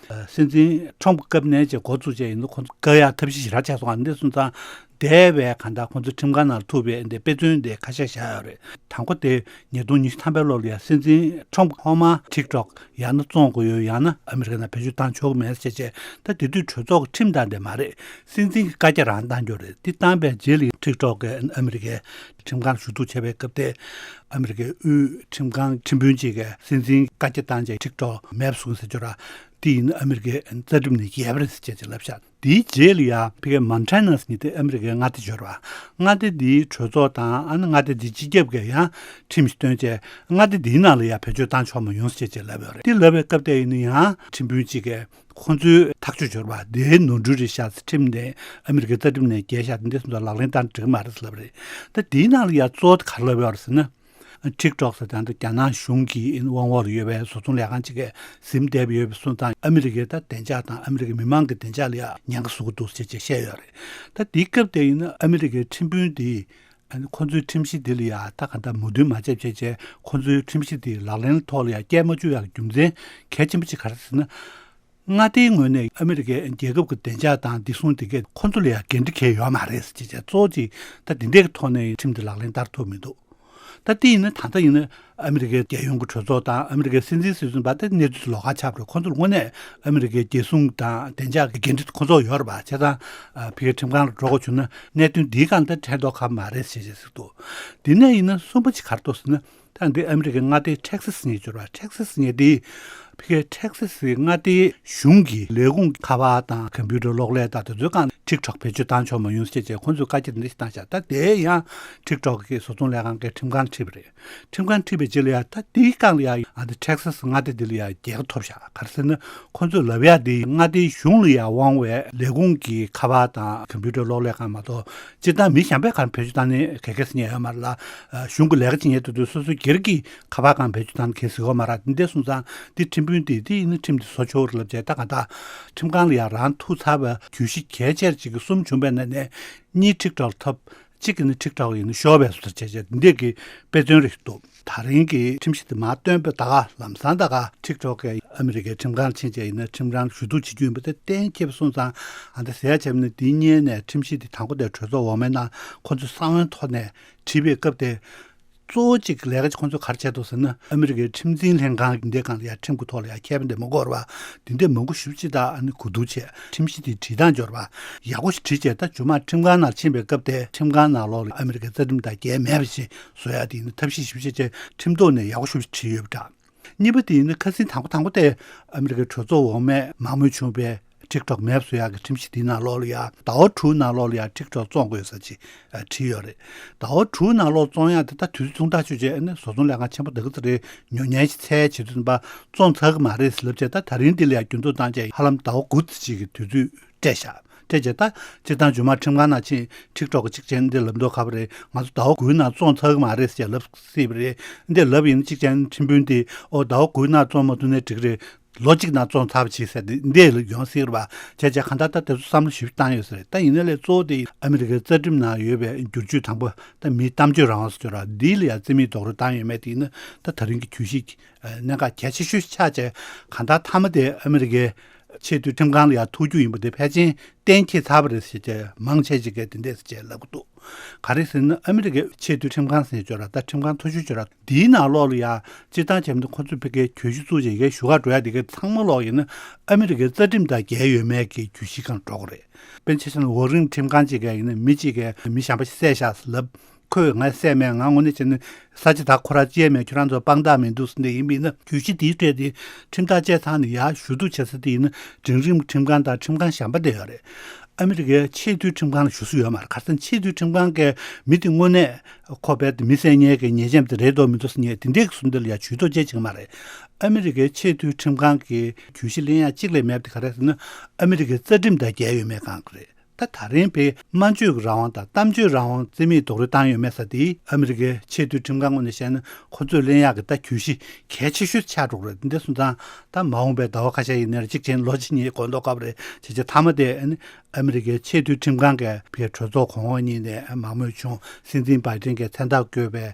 སྲིད་འཛིན་ཁྲོམ་གྱི་སྐབས་ནས་བྱས་འགོ་བཙུགས་བྱས་ཡིན་ན་ཁོང་ཚོ་བཀག་ཡག་ཐབས་ཤེས་ཞེ་དྲག་བྱས་སོང་། ཨ་འདི་སོང་ཙང་འདས་པའི་གང་ལྟར་ཁོང་ཚོ་ཁྲིམས་ཁང་ནང་ཐུག་པའི་འདི་དཔེ་མཚོན་འདི་ཁ་ཤས་བཞག་ཡོད་རེད། དང་པོ་དེ་ཉིས་སྟོང་ཉི་ཤུ་ཐམ་པའི་ལོ་ལ་ཡ་སྲིད་འཛིན་ཁྲོམ་གྱིས་ཐོག་མར་ཊིག་ཊོག་ཡང་ན་བཙོང་དགོས་ཡོད། ཡང་ན་ཨ་མི་རི་ཀ་ནང་བེད་སྤྱོད་བཏང་ཆོག་གི་མེད་ཟེར་བྱས། ད་དེ་དུས་གྲོས་ཚོགས་ཀྱི་ཁྲིམས་དང་འདི་མ་རེད། སྲིད་འཛིན་གྱི་བཀའ་རྒྱ་རང་བཏང་རྒྱུ་རེད། འདི་བཏང་པའི་རྗེས་ལ་ཊིག་ཊོག་གིས་ཨ་མི་རི་ཀའི་ཁྲིམས་ཁང་ཞུ་གཏུག་བྱས་པའི་སྐབས་དེ། ཨ་མི་རི་ཀའི་དབུས་ཁྲིམས་ཁང་ཁྲིམས་དཔོན་གཅིག་གིས་སྲིད་འཛིན་བཀའ་རྒྱ་བཏང་རྗེས་ཊིག་ཊོག་མེད་པ་བཟོས་ཟེར་རྒྱུ་ར། དེ་ཡིན་ན་ཨ་མི་རི་ཀའི་རྩ་ཁྲིམས་ནས་འགལ་བ་རེད་ཟེར་བྱས་ཅིག་ལབ་ཤག་དེའི་རྗེས་ལ་ཡ་ཕ་གིའི་མོན་ཊ་ན་ཟེར་མཁན་དེ་ཨ་མི་རི་ཀའི་མངའ་སྡེ་ཡོད་རེད་པ། མངའ་སྡེ་འདིའི་གྲོས་ཚོགས་དང་ཨ་ནི་མངའ་སྡེ་འདིའི་སྤྱི་ཁྱབ་ཀྱིས་ཡང་ཁྲིམས་ཤིག་བཏོན་བྱས་མངའ་སྡེ་འདིའི་ནང་ལ་ཡ་བེད་སྤྱོད་བཏང་ཆོག་མ་ཡོང་ཟེར་བྱས་ལབ་ཡོད་རེད། དེ་ལབ་པའི་སྐབས་དེ་ཡིན་ན་ཡང་ཁྲིམས་དཔོན་གཅིག་གིས་ཁོང་ཚོའི་ཐག་གཅོད་ཡོད་རེད་པ། དེའི་ནོར་འཁྲུལ་རེད་ཤག་ཁྲིམས་ནས་ཨ་མི་རི་ཀའི་རྩ་ཁྲིམས་ནས་འགལ་ཤག་དེ་འདྲ་སོང་ཙང་ལག་ལེན་བསྟར་འགྲིག་གི་མ་རེད་ལབ་རེད། ད་དེའི་ནང་ལ་ཡ་གཙོ་བོ་དེ་ག་རེ་ལབ་ཡོད་རེད་ཟེར་ན། ཊིག་ཊོག་ཟེར་དང་དེ་རྒྱ་ནག་གཞུང་གི་དབང་འོག་ལ་ཡོད་པའི་བཟོ་ཚོང་ལས་ཁང་གཅིག་གིས་ཟིན་བསྡད་པ་ཡོད་པ་སོང་ཙང་ཨ་མི་རི་ཀའི་ད་བདེ་འཇགས་དང་ཨ་མི་རི་ཀའི་མི་མང་གི་བདེ་འཇགས་ལ་ཡ་ཉེན་ཁ་བཟོ་གི་འདུག་ཟེར་བྱས་བཤད་ཡོད་རེད། ད་དེའི་སྐབས་དེ་ཡིན་ན་ཨ་མི་རི་ཀའི་ཁྲིམས་དཔོན་དེས་ཨ་ནི་ཁོང་ཚོའི་ཁྲིམས་གཞི་འདི་ལ་ཡ་ད་གང་ལྟར་མོས་མཐུན་མ་བྱས་བྱས་བྱས་ཁོང་ཚོའི་ཁྲིམས་གཞི་དེ་ལག་ལེན་ཐོག་ལ་ཡ་བསྐྱལ་མ་བཅུག་ཡག་གི་རྒྱུ་མཚན་གལ་ཆེན་པོ་གཅིག་ག་རེ་ཟེར་ན། མངའ་སྡེའི་ངོས་ནས་ཨ་མི་རི་ཀའི་རྒྱལ་ཁབ་ཀྱི་བདེ་འཇགས་དང་བདེ་སྲུང་དེ་གས་ཁོང་ཚོ་ལ་ཡང་འགན་འཁྲི་གང་ཡང་ཡོད་མ་རེད་ཟེར་བྱས་གཙོ་བོ་གཅིག་ད་དེ་འདྲའི་ཐོག་ནས་ཁྲིམས་དེ་ལག་ལེན་བསྟར་ཐུབ་མི་འདུག་ད་དེ་ཡིན་ན་ད་ལྟ་ཡིན་ན་ཨ་མི་རི་ཀའི་རྒྱལ་ཡོངས་ཀྱི་གྲོས་ཚོགས་དང་ཨ་མི་རི་ཀའི་སྲིད་འཛིན་སྲིད་གཞུང་བར་དེ་གནས་ཚུལ་ལོགས་ཀ་ཆགས་པ་རེད། ཁོང་ཚོར་དངོས་གནས་ཨ་མི་རི་ཀའི་རྒྱལ་སྲུང་དང་བདེ་འཇགས་ཀྱི་འགན་འཁྲི་ཁོང་ཚོར་ཡོད་རེད་པ། བྱས་ཙང་ཕ་གིའི་ཁྲིམས་ཁང་ལ་འགྲོ་དགོས་བྱུང་ན་གནད་དོན་འདིའི་སྒང་དེ་ཕྲལ་མདོག་ཁ་པོ་མ་རེད་ཟེར་བྱས་ཟེར་འདུག་དེ་ནས་ཡིན་ན་གསུམ་པ་གཅིག་ག་རེ་འདུག་ཟེར་ན། ད་འདི་ཨ་མི་རི་ཀའི་མངའ་སྡེ་ཊེག་སཱ་སི་ཉེ་འབྱོར་བ། ཊེག་སཱ་སི་ཉེ་དེ་ཕ་གིའི་ཊེག་སཱ་སི་མངའ་སྡེའི་གཞུང་གི་ལས་ཁུངས་ཁ་པར་དང་ཀམ་པུ་ཊར་གློག་ཀླད་དང་དེ་ཚོའི་སྒང་ཊིག་ཊོག་བེད་སྤྱོད་བཏང་ཆོག་མ་ཡོང་ཟེར་བྱས་ཁོང་ཚོས་བཀའ་རྒྱ་འདི་འདྲ་ཞིག་བཏང་ཤག་ད་དེ་ཡང་ཊིག་ཊོག་གི་བཟོ་ཚོང་ལས་ཁང་གིས་ཁྲིམས་ཁང་ཁྲིད་པ་རེད། ཁྲིམས་ཁང་ཁྲིད་པའི་རྗེས་ལ་ཡང་ད་དེའི་སྒང་ལ་ཡང་ཨ་འདི་ཊེག་སཱ་སི་མངའ་སྡེ་འདི་ལ་ཡང་རྒྱལ་ཁ་ཐོབ་ཤག་ག་རེ་ཟེར་ན་ཁོང་ཚོས་ལབ་ཡག་འདི་མངའ་སྡེའི་གཞུང་ལ་ཡང་དབང་བའི་ལས་ཁུངས་ཀྱི་ཁ་པར་དང་ཀམ་པུ་ཊར་གློག་ཀླད་ཁང་མ་གཏོགས། སྤྱིར་བཏང་མི་གཞན་པས་གང་བེད་སྤྱོད་བཏང་ནས་ག་གེ་སེ་ཉན་ཡོད་མ་རེད་ལ། གཞུང་གི་ལས་ཀ་བྱེད་མཁན་དེ་ཚོས་སོ་སོའི་སྒེར་གྱི་ཁ་པར་གང་བེད་སྤྱོད་བཏང་ནས་ག་གེ་སེ་ཡོད་མ་རེད། འདི་འདྲ་སོང་ཙང་འདི་ཁྲིམས་དཔོན་དེས་འདི་ཡིན་ན་ཁྲིམས་འདི་བཟོ་ཆོག་རེད་ལབ་བྱས་ད་གང་ལྟར་ཁྲིམས་ཁང་ལ་ཡང་རང་ཐུག་ཚར་བའི་གྱོད་གཞི་གལ་ཆེར་ཅིག་གི་གསུམ་བྱུང་བའི་ནང་ནས་གཉིས་ཊིག་ཊོག་ཐོབ། གཅིག་གིས་ནི་ཊིག་ཊོག་ཡིན་ན་ཤོར་བའི་བཟོ་ལྟ་བྱས་བྱས་འདི་གི་དཔེ་མཚོན་རེད་འདུག་ད་རིང་གི་ཁྲིམས་གཞི་དེ་མར་བཏོན་པའི་ད་ག་ལམ་སང་ད་ག་ཊིག་ཊོག་གིས་ཨ་མི་རི་ཀའི་ཁྲིམས་ཁང་ཕྱིན་བྱས་ཡིན་ན་ཁྲིམས་ཁང་ཞུ་གཏུག་བྱེད་རྒྱུ་ཡིན་པ་དེ་གཏན་འཁེལ་བ་སོང་ཙང་ཨ་འདི་ཟེར་ཡ་བྱས་ན་འདི་སྔོན་ནས་ཁྲིམས་གཞི་དེ་དང་པོ་དེ་གྲོས་ཚོགས་འོག་མའི་ནང་ཁོ་ཚོས་གསང་བའི་ཐོག་ནས་བྲིས་པའི་སྐབས་དེ། གཙོ་བོ་གཅིག་ལས་ཀ་ཁོང་ཚོས་ག་རེ་བྱས་འདུག་ཟེར་ན་ཨ་མི་རི་ཀའི་ཁྲིམས་འཛིན་ལྷན་ཁང་འདི་སྒང་ལ་ཡ་ཁྲིམས་ཀྱི་ཐོག་ལ་ཡ་ཁྱད་པར་འདི་མ་གོ་བར་བ་འདི་འདྲ་མང་པོ་ཞེ་པོ་ཅིག་ད་ཨ་ནི་གོ་བསྡུར་བྱས་ཁྲིམས་གཞི་འདི་བྲིས་སྟངས་སྦྱོར་བ་ཡག་པོ་ཞིག་བྲིས་བྱས་ད་རྗེས་མ་ཁྲིམས་ཁང་ནང་ཕྱིན་པའི་སྐབས་དེ་ཁྲིམས་ཁང་ནང་ལོགས་ལ་ཨ་མི་རི་ཀའི་རྩ་ཁྲིམས་དང་འགལ་མེད་པ་ཞིག་བཟོ་ཡ་དེ་ཡིན་ན་ཐབས་ཤེས་ཞེ་པོ་ཅིག་བྱས་ཁྲིམས་ཐོག་ནས་ཡག་པོ་ཞེ་པོ་ཅིག་བྲིས་ཡོད་པ་འདྲ། གཉིས་པ་དེ་ཡིན་ན་ཁ་སང་དང་པོ་དང་པོ་དེ་ཨ་མི་རི་ཀའི་གྲོས་ཚོགས་འོག་མས་མང་མོས་བྱུང་བའི་ཊིག་ཊོག་མེད་པ་བཟོ་ཡག་གི་ཁྲིམས་གཞི་དེའི་ནང་ལོགས་ལ་ཡ་ཟླ་བ་དྲུག་ནང་ལོགས་ལ་ཡ་ཊིག་ཊོག་བཙོང་དགོས་ས་ཅིག་བྲིས་ཡོད་རེད། ཟླ་བ་དྲུག་ནང་ལོགས་བཙོང་ཡག་དེ་ད་དུས་ཚོད་ཐུང་ཐག་ཆོད་རྗེས་ཨ་ནི་བཟོ་ཚོང་ལས་ཁང་ཆེན་པོ་དེ་ག་ཚོད་རེད་ཉོ་མཁན་ཞིག་འཚོལ་བྱེད་དུས་ཙམ་པ་བཙོང་ཚར་གི་མ་རེད་ཟེར་ལབ་བྱས་ད་ད་རིང་འདི་ལ་ཡ་འགྱུར་ལྡོག་བཏང་བྱས་ཧ་ལམ་ཟླ་བ་དགུ་ཙམ་ཅིག་གི་དུས་ཚོད་སྤྲད་ཤག་སྤྲད་བྱས་ད་སྤྱིར་བཏང་རྗེས་མ་ཁྲིམས་ཁང་ནང་ཕྱིན་ཊིག་ཊོག་གི་གཅིག་བྱས་འདི་ལབ་མདོག་ཁ་པོ་རེད། ང་ཚོ་ཟླ་བ་དགུའི་ནང་བཙོང་ཚར་གི་མ་རེད་ཟེར་ལབ་སྲིད་པ་རེད། འདི་ལབ་ཡིན་གཅིག་བྱས་ཁྲིམས་དཔོན་དེ་ཨོ་ཟླ་བ་དགུའི་ནང་བཙོང་མ་ཐུབ་ན་འགྲིག་རེད། ལོ་གཅིག་ནང་བཙོང་ཚར་བ་བྱེད་ཟེར་ཏེ་འདི་ལ་ཡོང་སྲིད་རེད་པ། བྱས་བྱས་གང་ལྟར་ད་དེ་ཚོ་བསམ་བློ་ཞིབ་བཏང་ཡོད་ས་རེད། ད་ཡིན་ན་ལས་གཙོ་བོ་དེ་ཨ་མི་རི་ཀའི་རྩ་ཁྲིམས་ནང་ཡོད་པའི་བསྒྱུར་བཅོས་དང་པོ་ད་མིའི་གཏམ་བརྗོད་རང་དབང་ཟེར་ཅོག་ར་འདི་ལ་ཡང་རྩིས་མེད་རྡོག་རོལ་བཏང་ཡོད་མེད་དེ་ཡིན་ན་ད་ད་རིང་གི་གྱོད་གཞི་གནད་འགག་གལ་ཆེ་ཤོས་ཆགས་བྱས་གང་ལྟར་མཐའ་མ་དེ་ཨ་མི་རི་ཀའི་ཆེས་མཐོའི་ཁྲིམས་ཁང་ལ་ཡང་ཐུག་རྒྱུ་ཡིན་པ་དེ་ཕལ་ཆེར་གཏན་འཁེལ་ཚར་བ་རེད་ཟེར་བྱས་མང་ཆེ་ཅིག་གིས་དེ་འདྲས་ཟེར་བྱས་ལབ་ཀྱི་འདུག་ག་རེ་ཟེར་ན་ཨ་མི་རི་ཀའི་ཆེས་མཐོའི་ཁྲིམས་ཁང་ཟེར་ཅོག་ར་ད་ཁྲིམས་ཁང་མཐོ་ཤོས་ཅོག་ར་འདིའི་ནང་ལོགས་ལ་ཡ་སྤྱིར་བཏང་བྱས་ན་ཁོ་ཚོས་ཕ་གིའི་གྱོད་གཞི་བཙུགས་བྱས་ཡ་གི་ཞུ་ག་འགྲོ་ཡ་དེ་གའི་ཚང་མ་ལོག་ཡིན་ན་ཨ་མི་རི་ཀའི་རྩ་ཁྲིམས་དང་འགལ་ཡོད་མེད་ཀྱི་གྱོད་གཞི་སྒང་འགྲོ་གི་རེད། དཔེར་ན་ཆ་བཞག་ན་ཝོ་རིང་ཁྲིམས་ཁང་ཅིག་གིས་ཡིན་ན་མི་གཅིག་གིས་མི་གཞན་པ་ཞིག་བསད་ཤག་ལབ། ཁོས་ངས་བསད་མེད། ང་དངོས་གནས་བྱས་ན་ས་ཆ་ད་ཁོ་རང་བཅད་མེད། ཁྱོད་རང་ཚོ་དཔང་རྟགས་མི་འདུག་ཟེར་ནས་ཡིན་པ་ཡིན་ན་གྱོད་གཞི་དེའི་གྲས་དེ་ཁྲིམས་ཐག་བཅད་ཚར་ནས་ཡར་ཞུ་གཏུག་བྱེད་ས་དེ་ཡིན་ན་འབྲིང་རིམ་ཁྲིམས་ཁང་དང་ཁྲིམས་ཁང་གཞན་པ་དེ་ཡོད་རེད། ཨ་མི་རི་ཀའི་ཆེས་མཐོའི་ཁྲིམས་ཁང་ལ་ཞུ་ས་ཡོད་མ་རེད། ག་རེ་ཟེར་ན་ཆེས་མཐོའི་ཁྲིམས་ཁང་གིས་མི་དེ་དངོས་གནས་ཁོ་རྦད་དེ་མི་བསད་མཁན་གྱི་ཉེས་ཅན་དེ་རེད་འདུག་མི་འདུག་ཟེར་མཁན་དེ་འདྲའི་གི་བཟོ་འདི་ལ་ཡ་ཇུས་གཏོགས་བྱེད་ཀྱི་མ་རེད། ཨ་མི་རི་ཀའི་ཆེས་མཐོའི་ཁྲིམས་ཁང་གིས་གྱོད་གཞི་ལེན་ཡ་གཅིག་ལས་མེད་པ་དེ་ག་རེ་ཟེར་ན་ཨ་མི་རི་ཀའི་རྩ་ཁྲིམས་དང་འགལ་ཡོད་མེད་སྒང་གི་རེད། ད་ད་རིང་བའི་སྨྲ་བརྗོད་ཀྱི་རང་དབང་དང་གཏམ་བརྗོད་རང་དབང་རྩིས་མེད་རྡོག་རོལ་བཏང་ཡོད་མེད་ས་དེ་ཨ་མི་རི་ཀའི་ཆེས་མཐོའི་ཁྲིམས་ཁང་ངོས་ནས་བཤད་ན་ཁོ་ཚོས་ལེན་ཡག་གི་ད་གྱོད་གཞི་གལ་ཆེ་ཤོས་ཆགས་འགྲོ་གི་རེད། འདི་སོང་ཙང་ད་མ་འོངས་པའི་ཟླ་བ་ཁ་ཤས་ཡིན་ནའི་གཅིག་བྱས་ན་ལོ་གཅིག་གཉིས་འགོར་མདོག་ཁ་པོ་རེད། བྱས་བྱས་མཐའ་མ་དེ་ཨ་ནི་ཨ་མི་རི་ཀའི་ཆེས་མཐོའི་ཁྲིམས་ཁང་གིས་ཕའི་གྲོས་ཚོགས་གོང་འོག་གཉིས་ནས་མང་མོས་བྱུང་། སྲིད་འཛིན་བྷའི་ཏིན་གྱིས་མཚན་རྟགས་བཀོད་པའི་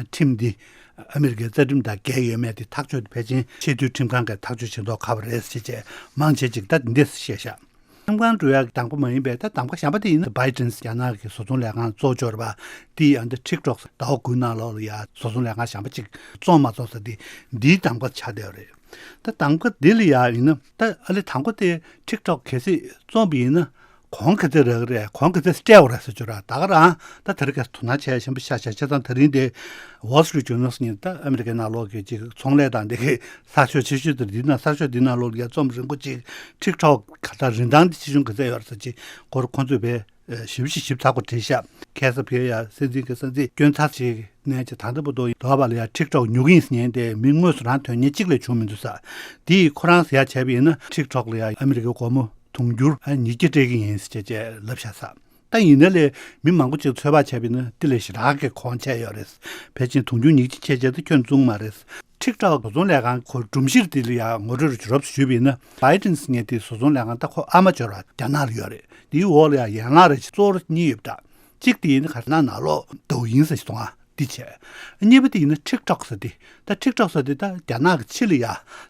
ཁྲིམས་འདི་ཨ་མི་རི་ཀའི་རྩ་ཁྲིམས་དང་འགལ་ཡོད་མེད་དེ་ཐག་གཅོད་དེ་ཕལ་ཆེར་ཆེས་མཐོའི་ཁྲིམས་ཁང་གིས་ཐག་གཅོད་བྱེད་མདོག་ཁ་པོ་རེད་ཟེར་བྱས་མང་ཆེ་ཅིག་ད་འདི་འདྲས་བཤད་ཤག་ཁྲིམས་ཁང་འགྲོ་ཡག་གདམ་ག་མ་ཡིན་པའི་ད་གདམ་ག་གཞན་པ་དེ་ཡིན་ན་བྷའི་ཏིན་རྒྱ་ནག་གི་བཟོ་ཚོང་ལས་ཁང་གཙོ་བོ་ཅིག་ཡོད་རེད་པ། དེ་ཡང་འདི་ཊིག་ཊོག་ཟླ་བ་དགུའི་ནང་ལོགས་ལ་ཡ་བཟོ་ཚོང་ལས་ཁང་གཞན་པ་ཅིག་བཙོང་མ་བཙོང་ཟེར་དེ་འདིའི་གདམ་ག་ཆགས་བསྡད་ཡོད་རེད། ད་གདམ་ག་འདི་ལ་ཡ་ཡིན་ན་ད་ཨ་ལེ་དང་པོ་དེ་ཊིག་ཊོག་གལ་སྲིད་བཙོང་པ་ཡིན་ན་ གོང་ག་ཚོད་རག་གི་རེད། གོང་ག་ཚོད་སྤྲད་དགོས་རེད་ཟེར་རྒྱུ་ར། ད་ག་རང་ད་དེ་རིང་ཁ་དོ་སྣང་བྱེད་ཡ་ཆེན་པོ་ཤ་ཤ་བྱས་ཙང་། དེ་རིང་དེ་Wall Street Journal་ཟེར་མཁན་ད་ཨ་མི་རི་ཀའི་ནང་ལོགས་ཀྱི་ཅིག་ཚོང་ལས་དང་དེ་གའི་གསར་ཤོག་ཆེ་ཤོས་དེ་འདི་ནང་གསར་ཤོག་འདི་ནང་ལོགས་ལ་ཡ་རྩོམ་རིང་པོ་ཅིག་TikTok་ག་ད་རིན་ཐང་དེ་ཆེ་ཆུང་ག་ཚོད་ཡོད་རེད་ཟེར་ཅིག་སྐོར་ཁོང་ཚོས་བས་ཞིབ་ཞིབ་ཞིབ་ཚགས་པོ་བྲིས་ཤག་ཁ་སང་ཕ་གིའི་ཡ་སྲིད་འཛིན་གྱི་ས་འཛིན་སྐྱོན་ཚར་ཞིག་ནས་ཀྱི་ད་ལྟ་བར་དུ་དོ་བ་ལ་ཡ་TikTok་ཉོ་གི་ཡིན་ཟེར་མཁན་དེ་མི་དངོས་སུ་རང་དོན་གཉེར་གཅིག་ལས་བྱུང་མི་འདུག་ས། དེ་ཡིས་ཁོ་རང་ཟེར་ཡ་བྱས་པ་ཡིན་ན། TikTok་ལ་ཡ་ཨ་མི་རི་ཀའི་སྒོར་མོ་དུང་ཕྱུར་ཉིས་བརྒྱ་སྤྲད་ཀྱི་ཡིན་ཟེར་བྱས་བྱས་ལབ་ཤག་ས། ད་ཡིན་ན་ལས་མི་མང་པོ་ཅིག་ཚོད་དཔག་བྱས་པ་ཡིན་ན་དེ་ལས་ཞེ་དྲག་གི་གོང་ཆེ་ཡོད་རེད། ཕལ་ཆེར་དུང་ཕྱུར་ཉིས་བརྒྱ་ཁྱད་བྱས་ཏེ་ཁྱོན་བཙུན་མ་རེད། TikTok་བཟོ་ཚོང་ལས་ཁང་ཁོ་སྒྲོམ་གཞིར་དེ་ལ་ཡ་ངོ་སྤྲོད་རོབ་ཞུས་པ་ཡིན་ན། ByteDance་ངས་དེ་བཟོ་ཚོང་ལས་ཁང་ད་ཁོ་ཨ་མ་འབྱོར་བ་རྒྱ་ནག་ལ་ཡོད་རེད། དེའི་འོག་ལ་ཡ་ཡན་ལག་རེ་གཙོ་བོ་གཉིས་ཡོད་པ་འདྲ། གཅིག་དེ་ཡིན་ན་ག་རེ་ན་ནང་ལོགས་Douyin་ཟེར་གཏོང་ཨ་འདི་བྱས། གཉིས་པ་དེ་ཡིན་ན་TikTok་ཟེར་དེ། ད་TikTok་ཟེར་དེ་ད་རྒྱ་ནག་གི་ཕྱི་ལ་ཡ་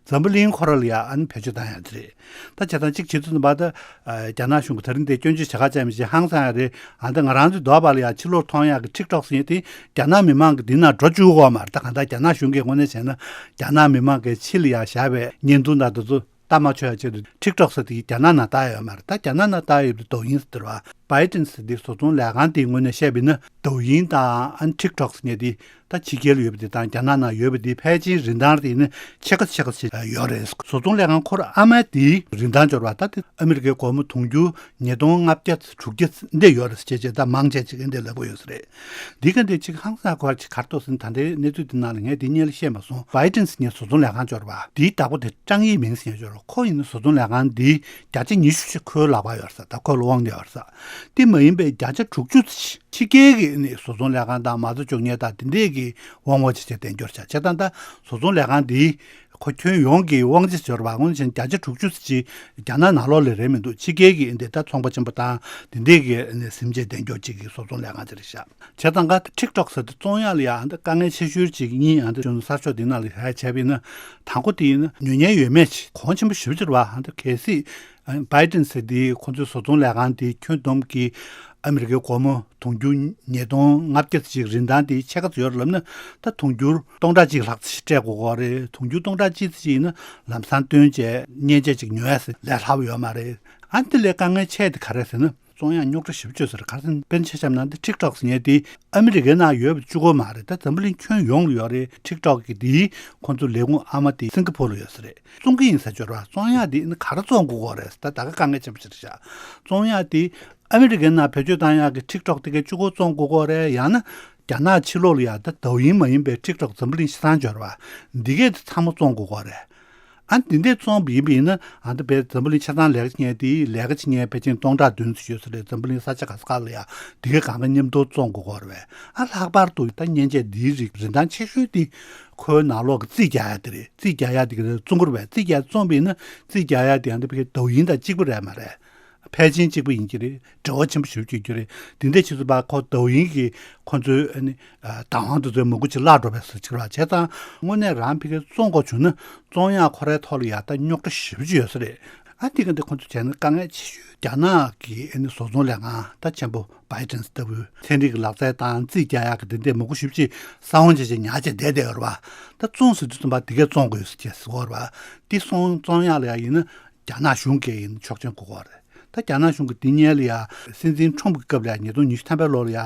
འཛམ་བུ་གླིང་ཁོ་ར་ལ་ཡ་ཨ་ནི་བེད་སྤྱོད་བཏང་ཡ་དེ་རེད། ད་བྱས་ཙང་གཅིག་བྱེད་ཚུལ་ནི་བ་ད་རྒྱ་ནག་གཞུང་གི་ད་རིང་དེ་སྐྱོན་བརྗོད་བྱེད་ཁ་ཅན་མི་ཞིག་ཧང་སང་ཡ་རེད། ཨ་ད་ང་རང་ཚོའི་འདོད་པ་ལ་ཡ་ཕྱི་ལོགས་མཐོང་ཡག་གི་TikTok་ཟེར་དེ་རྒྱ་ནག་མི་མང་གི་འདི་ན་འགྲོ་བཅུག་གོ་མ་རེད། ད་གང་ལྟར་རྒྱ་ནག་གཞུང་གི་ངོས་ནས་བྱས་ན་རྒྱ་ནག་མི་མང་གི་ཕྱི་ལ་ཡ་བཞག་པའི་བརྙན་ཐུང་དང་དེ་ཚོ་ལྟ་མ་ཆོག་ཡ་ཆེད་དུ་TikTok་ཟེར་དེ་རྒྱ་ནག་ནང་བཏགས་ཡོད་མ་རེད། ད་རྒྱ་ནག་ནང་བཏགས་ཡོད་པའི་Douyin་ཟེར་དེ་རེད་བ། ByteDance་ཟེར་དེ་བཟོ་ཚོང་ལས་ཁང་དེའི་ངོས་ནས་བཤད་པ་ཡིན་ན་Douyin་དང་ཨ་ནི་TikTok་ཟེར་མཁན་དེ་ད་ཕྱི་རྒྱལ་ཡོད་པ་དེ་དང་རྒྱ་ནག་ནང་ཡོད་པ་དེ་ཕལ་ཆེར་རིན་ཐང་དེ་ནི་ཕྱེད་ཀ་ཕྱེད་ཀ་ཞིག་ཡོད་རེད། བཟོ་ཚོང་ལས་ཁང་ཁོ་ར་ཨ་མ་དེའི་རིན་ཐང་འབྱོར་བ་ད་དེ་ཨ་མི་རི་ཀའི་སྒོར་མོ་དུང་ཕྱུར་ཉིས་སྟོང་ལྔ་བརྒྱ་དྲུག་བརྒྱ་འདི་ཡོད་རེད་ཟེར་བྱས་བྱས་ད་མང་ཆེ་ཅིག་འདི་ལབ་གི་ཡོད་ས་རེད། འདི་ག་འདི་ཅིག་ཧང་སང་གོ་བ་ཅིག་ག་རེ་འདུག་ཟེར་ན། ད་ལྟའི་གནས་ཚུལ་འདི་ནང་ལ་ངས་འདི་སྔོན་ལ་བཤད་མ་སོང་། ByteDance་ངས་བཟོ་ཚོང་ལས་ཁང་འབྱོར་བ་འདིའི་བདག་པོ་དེ་ཀྲང་ཡི་མིང་ཟེར་མཁན་འབྱོར་བ། ཁོ་ཡིན་ན་བཟོ་ཚོང་ལས་ཁང་འདིའི་བརྒྱ་ཆ་ཉི་ཤུ་ཞིག་ཁོའི་ལག་པར་ཡོད་ས། ད་ཁོ་ལ་དབང་ཡོད་ས། དེ་མ་ཡིན་པའི་བརྒྱ་ཆ་དྲུག་ཅུ་ཕྱི་རྒྱལ་གྱི་ནི་བཟོ་ཚོང་ལས་ཁང་དང་མ་རྩ་གཅོག་མཁན་དང་དེ་འདྲས་ཀྱི་དབང་བོ་ཅིག་བྱས་བསྟན་འབྱོར་བྱ་བྱས་ཙང་། ད་བཟོ་ཚོང་ལས་ཁང་འདིའི་ཁོ་ཁྱོན་ཡོངས་ཀྱི་དབང་ཆ་འབྱོར་བ་སྔོན་ཆད་བརྒྱ་ཆ་དྲུག་ཅུ་ཙམ་ཅིག་རྒྱ་ནག་ནང་ལོགས་ལ་རེད་མི་འདུག་ཕྱི་རྒྱལ་གྱི་འདི་ད་ཚོང་པ་ཆེན་པོ་དང་དེ་འདྲས་ཀྱི་ནི་སེམས་ཅན་བདེ་འཇོག་ཅིག་གི་བཟོ་ཚོང་ལས་ཁང་ཅིག་རེད་ཤག་བྱས་ཙང་ཀ་TikTok་ཟེར་དུས་བཙོང་ཡག་ལ་ཡ་འདི་དཀའ་ངལ་ཆེ་ཤོས་ཅིག་གཉིས་ཨ་འདི་གསར་ཤོག་འདི་ནང་ལ་ཧ་བྱས་པ་ཡིན་ན། དང་པོ་དེ་ཡིན་ན་ཉོ་མཁན་ཡོད་མེད་ཅིག་གོང་ཆེན་པོ་ཞེ་པོ་ཅིག་རེད་བ། ཨ་འདི་གལ་སྲིད་ByteDance་ཟེར་དེ་ཁོང་ཚོའི་བཟོ་ཚོང་ལས་ཁང་དེ་ཁྱོན་བསྡོམས་ཀྱི་ཨ་མི་རི་ཀའི་སྒོར་མོ་དུང་ཕྱུར་ཉིས་སྟོང་ལྔ་བརྒྱ་ཅིག་རིན་ཐང་དེ་ཕྱེད་ཀ་ཙམ་ཡོད་རེད་ལབ་ན། ད་དུང་ཕྱུར་སྟོང་ཕྲག་གཅིག་ལྷག་ཙམ་སྤྲད་དགོས་ཀྱི་རེད། དུང་ཕྱུར་སྟོང་ཕྲག་གཅིག་ཙམ་ཡིན་ན་ལམ་སང་བཏོན་བྱས་མཉེན་ཆས་ཅིག་ཉོ་ཡ་ཟེར་ལས་སླ་པོ་ཡོད་མ་རེད། ཨ་འདི་ལས་དཀའ་ངལ་ཆེ་དེ་ག་རེ་ཟེར་ན། བཙོང་ཡག་རྙོག་དྲ་ཞེ་པོ་ཅིག་ཡོད་ས་རེད། ག་རེ་ཟེར་ན་དཔེར་ན་ཆ་བཞག་ན་འདི་TikTok་ཟེར་མཁན་དེ་ཨ་མི་རི་ཀའི་ནང་ཡོད་པ་གཅིག་པོ་མ་རེད། ད་འཛམ་བུ་གླིང་ཁྱོན་ཡོངས་ལ་ཡོད་རེད། TikTok་གི་དེའི་ཁོང་ཚོ་ལས་ཁུངས་ཨ་མ་དེ་སིང་ག་པུར་ལ་ཡོད་ས་རེད། བཙོང་གི་ཡིན་ས་འབྱོར་བ། བཙོང་ཡག་དེ་ནི་ག་རེ་བཙོང་དགོས་ཀྱི་རེད། ད་ད་ག་དཀའ་ངལ་ཆེན་པོ་ཞིག་རེད་ཤག་བཙོང་ཡག་དེ་ཨ་མི་རི་ཀའི་ནང་བེད་སྤྱོད་བཏང་ཡག་གི་TikTok་དེ་གའི་གཅིག་པོ་བཙོང་དགོས་ཀྱི་རེད། ཡང་ན་རྒྱ་ནག་ཕྱི་ལོགས་ལ་ཡ་ད་Douyin་མ་ཡིན་པའི་TikTok་འཛམ་བུ་གླིང་ཆ་ཚང་འབྱོར་བ་འདི་གས་དེ་ཚང་མ་བཙོང་དགོས་ཀྱི་རེད། ཨ་འདི་འདྲས་བཙོང་བ་ཡིན་པ་ཡིན་ན། ཨ་འདི་བས་འཛམ་བུ་གླིང་ཆ་ཚང་ལས་ཀ་བྱེད་མཁན་དེ་ལས་ཀ་བྱེད་མཁན་ཕལ་ཆེར་སྟོང་ཕྲག་བདུན་ཙམ་ཡོད་ས་རེད། འཛམ་བུ་གླིང་ས་ཆ་ག་ས་ག་ལ་ཡ་དེ་གའི་གང་ག་མཉམ་དུ་བཙོང་དགོས་ཀྱི་རེད་པས། ཨ་ལྷག་པར་དུ་ད་མཉེན་ཆས་འདིའི་རིགས་རིན་ཐང་ཆེ་ཤོས་དེ་ཁོའི་ནང་ལོགས་ཀྱི་རྩིས་རྒྱག་ཡ་དེ་རེད། རྩིས་རྒྱག་ཡ་དེ་ག་རེད། བཙོང་གི་རེད་པས། རྩིས་རྒྱག་བཙོང་བ་ཡིན་ན་རྩིས་རྒྱག་ཡ་དེ་ཨ་འདི་བས་Douyin་དང་གཅིག་པ་རེད་མ་རེད། ཕལ་ཆེར་གཅིག་པ་ཡིན་གྱི་རེད། འབྲེལ་བ་ཆེན་པོ་ཞེ་པོ་ཅིག་ཡོད་ཀྱི་རེད། དེ་འདྲས་བྱས་ཙང་ཁོ་Douyin་གི་ཁོ་ཚོའི་ཨ་ནི་བདག་དབང་དེ་ཚོའི་མང་པོ་ཅིག་བརླག་འགྲོ་བས་ཟེར་གྱི་རེད་པ། བྱས་ཙང་དངོས་གནས་རང་ཕ་གིར་བཙོང་དགོས་བྱུང་ན་བཙོང་ཡག་ཁོ་རའི་ཐོག་ལ་ཡ་ད་རྙོག་དྲ་ཞེ་པོ་ཅིག་ཡོད་ས་རེད། ཨ་དེ་ག་འདི་ཁོ་ཚོ་བྱས་ན་དཀའ་ངལ་ཆེ་ཤོས་རྒྱ་ནག་གི་ཨ་ནི་བཟོ་ཚོང་ལས་ཁང་ད་ཆེན་པོ་ByteDance་ལྟ་བུའི་ཚན་རིག་གི་ལག་རྩལ་དང་རྩིས་རྒྱག་ཡག་གི་དེ་འདྲས་མང་པོ་ཞེ་པོ་ཅིག་ས་བོན་བྱས་བྱས་ཉར་བྱས་བསྡད་བསྡད་ཡོད་རེད་པ། ད་བཙོང་ཟེར་དུས་ཙམ་པ་དེ་གས་བཙོང་དགོས་ཟེར་བྱས་ཟེར་གྱི་ཡོད་རེད་པ། དེ་སོང་བཙོང་ཡག་ལ་ཡ་ཡིན་ན་རྒྱ་ནག་གཞུང་གིས་ཡིན་ཆོག་མཆན་དགོས་ཀྱི་ཡོད་རེད། ད་རྒྱ་ནག་གཞུང་གིས་དེ་སྔོན་ལ་ཡ་སྲིད་འཛིན་ཁྲོམ་གྱི་སྐབས་ལ་ཡ་ཉིས་སྟོང་ཉི་ཤུ་ཐམ་པའི་ལོ་ལ་ཡ་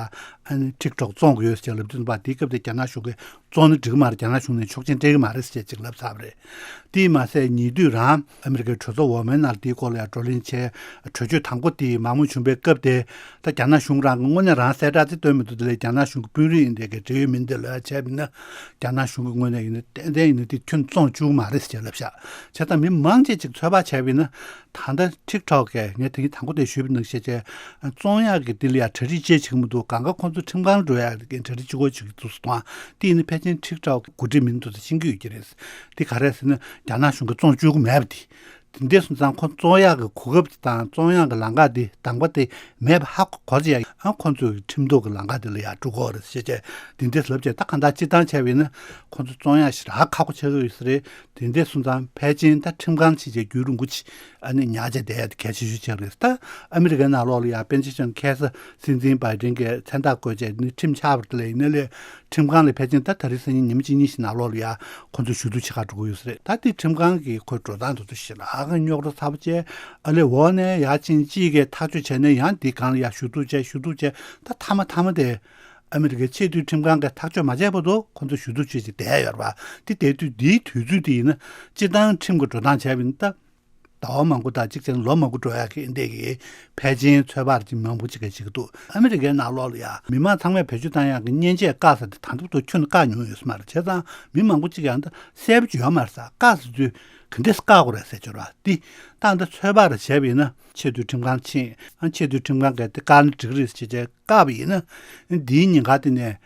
ཨ་ནི་TikTok་བཙོང་དགོས་ཡོད་ཟེར་ལབ་དུས་ཙམ་པ་དེའི་སྐབས་དེ་རྒྱ་ནག་གཞུང་གིས་བཙོང་ན་འགྲིག་གི་མ་རེད། རྒྱ་ནག་གཞུང་ནས་ཆོག་མཆན་སྤྲད་ཀྱི་མ་རེད་ཟེར་ཅིག་ལབ་ཚར་བ་རེད། དེས་མ་ཟད་ཉེ་དུས་རང་ཨ་མི་རི་ཀའི་གྲོས་ཚོགས་འོག་མའི་ནང་དེའི་སྐོར་ལ་ཡ་བགྲོ་གླེང་བྱས། གྲོས་ཆོད་དང་པོ་དེ་མང་མོས་བྱུང་བའི་སྐབས་དེ་ད་རྒྱ་ནག་གཞུང་རང་གི་དངོས་གནས་རང་གསལ་བསྒྲགས་དེ་བཏོན་མི་འདུག་དེ་ལས་རྒྱ་ནག་གཞུང་གི་དཔོན་རིགས་ཡིན་དེ་གའི་འབྲེལ་ཡོད་མི་འདི་ལ་ཡ་བྱས་པ་ཡིན་ན། རྒྱ་ནག་གཞུང་གི་ངོས་ནས་ཡིན་ན་ཏན་ཏན་ཡིན་ན་དེ་ཁྱོན་བཙོང་བཅུག་གི་མ་རེད་ཟེར་ལབ་ཤག་བྱས་ཙང་མི་མང་ཆེ་ཅིག་ཚོད་དཔག་བྱས་པ་ཡིན་ན། ད་ལྟ་TikTok་གིས་ངས་དེ་རིང་དང་པོ་དེ་ཞུས་པ་ནང་བཞིན་བྱས་བཙོང་ཡག་གི་དེ་ལ་ཡ་གྲ་སྒྲིག་ཅིག་བྱེད་ཀྱི་མི་འདུག་གང་ག་ཁོང་ཚོ་ཁྲིམས་ཁང་འགྲོ་ཡག་གི་གྲ་སྒྲིག་ཅིག་གོ་ཅིག་འདུག་སེ་མཐོང་། དེ་ཡིན་ན་ཕལ་ཆེར་TikTok་གི་འགོ་ཁྲིད་མིན་འདུག་ཟེར་ཤེས་ཀྱི་ཡོད་ཀྱི་རེད། དེ་ག་རེ་ཟེར་ན་རྒྱ་ནག་གཞུང་གིས་བཙོང་བཅུག་གི་མེད་པ་དེ། དེ་འདྲ་སོང་ཙང་ཁོ་བཙོང་ཡག་གི་གོ་སྐབས་དེ་དང་བཙོང་ཡག་གི་ལམ་ཁ་དེ་དང་པོ་དེ་མེད་པ་ཧ་གོ་ཚར་ཡ། ཨ་ཁོང་ཚོའི་ཁྲིམས་ཐོག་གི་ལམ་ཁ་དེ་ལ་ཡ་འགྲོ་གི་ཡོད་རེད་ཟེར་བྱས་དེ་འདྲ་ལབ་བྱས། ད་གང་ལྟར་སྤྱིར་བཏང་བྱས་པ་ཡིན་ན་ཁོང་ཚོ་བཙོང་ཡག་ཞེ་དྲག་ཁག་པོ་ཆགས་ཀྱི་ཡོད་ས་རེད། དེ་འདྲ་སོང་ཙང་ཕལ་ཆེར་ད་ཁྲིམས་ཁང་ཕྱིན་བྱས་རྒྱུན་རིང་པོ་ཅིག་ཨ་ནི་ཉར་བྱས་བསྡད་ཡ་དེ་གལ་ཆེ་ཤོས་ཆགས་རེད། ད་ཨ་མི་རི་ཀའི་ནང་ལོགས་ལ་ཡ་དཔེར་ན་ཆ་བཞག་ན་ཁ་སང་སྲིད་འཛིན་བྷའི་ཌེན་གྱིས་མཚན་རྟགས་བཀོད་བྱས་ནི་ཁྲིམས་ཆགས་པ་དེ་ལ་ཡིན་ན་ལས་ཁྲིམས་ཁང་ལ་ཕལ་ཆེར་ད་ད་རེས་སང་ཉིན་ཉི་མ་གཅིག་གཉིས་ཤིག་ནང་ལོགས་ལ་ཡ་ཁོ་ཚོ་ཞུ་གཏུག་བྱེད་ག་འགྲོ་གི་ཡོད་ས་རེད། ད་དེ་ཁྲིམས་ཁང་གི་ཁོའི་འགྲོ་སྟངས་དེ་ཚོ་ཞེ་དྲག་ ཁང་རྙོག་དྲ་ཚ་པོ་བྱས། ཨ་ལས་འོག་ནས་ཡར་ཕྱིན་གཅིག་གིས་ཐག་གཅོད་བྱས་ནས་ཡང་འདི་སྒང་ལ་ཡར་ཞུ་གཏུག་བྱས། ཞུ་གཏུག་བྱས། ད་མཐའ་མ་མཐའ་མ་དེ་ཨ་མི་རི་ཀའི་ཆེས་མཐོའི་ཁྲིམས་ཁང་གིས་ཐག་གཅོད་མ་བྱས་བར་དུ་ཁོ་ཚོ་ཞུ་གཏུག་བྱས་ཅིག་བསྡད་ཡོད་རེད་པ། དེ་བསྡད་དུས་འདིའི་དུས་ཚོད་དེ་ཡིན་ན་སྤྱིར་བཏང་ཁྲིམས་ཀྱི་འགྲོ་སྟངས་བྱས་པ་ཡིན་ན། ད་ཟླ་བ་མང་པོ་དང་གཅིག་བྱས་ན་ལོ་མང་པོ་འགྲོ་ཡག་གི་འདི་གི་ཕལ་ཆེར་ཚོད་དཔག་ཅིག་མང་པོ་ཅིག་གིས་བྱེད་ཀྱི་འདུག་ཨ་མི་རི་ཀའི་ནང་ལོགས་ལ་ཡ་མི་མང་ཚང་མས་བེད་སྤྱོད་བཏང་ཡག་གི་མཉེན་ཆས་བཀག་ས་དེ་ད་ལྟ་བར་དུ་ཁྱོན་ནས་བཀག་མྱོང་ཡོད་ས་མ་རེད། བྱས་ཙང་མི་མང་པོ་ཅིག་ཡང་ད་གསལ་པོ་ཅིག་ཡོད་མ་རེད་ཟེར། བཀག་ས་དུས་ག་འདྲས་བཀག་དགོས་རེད་ཟེར་གྱི་རེད་པ། འདི་ད་ད་ཚོད་དཔག་རེ་བྱས་པ་ཡིན་ན་ཆེས་མཐོའི་ཁྲིམས་ཁང་ཕྱིན། ཨ་ཆེས་མཐོའི་ཁྲིམས་ཁང་གིས་དེ་བཀག་ན་འགྲིག་གི་རེད་ཟེར་བྱས་བཀག་པ་ཡིན་ན། འདིའི་ཉེན་ཁ་དེ་ནས་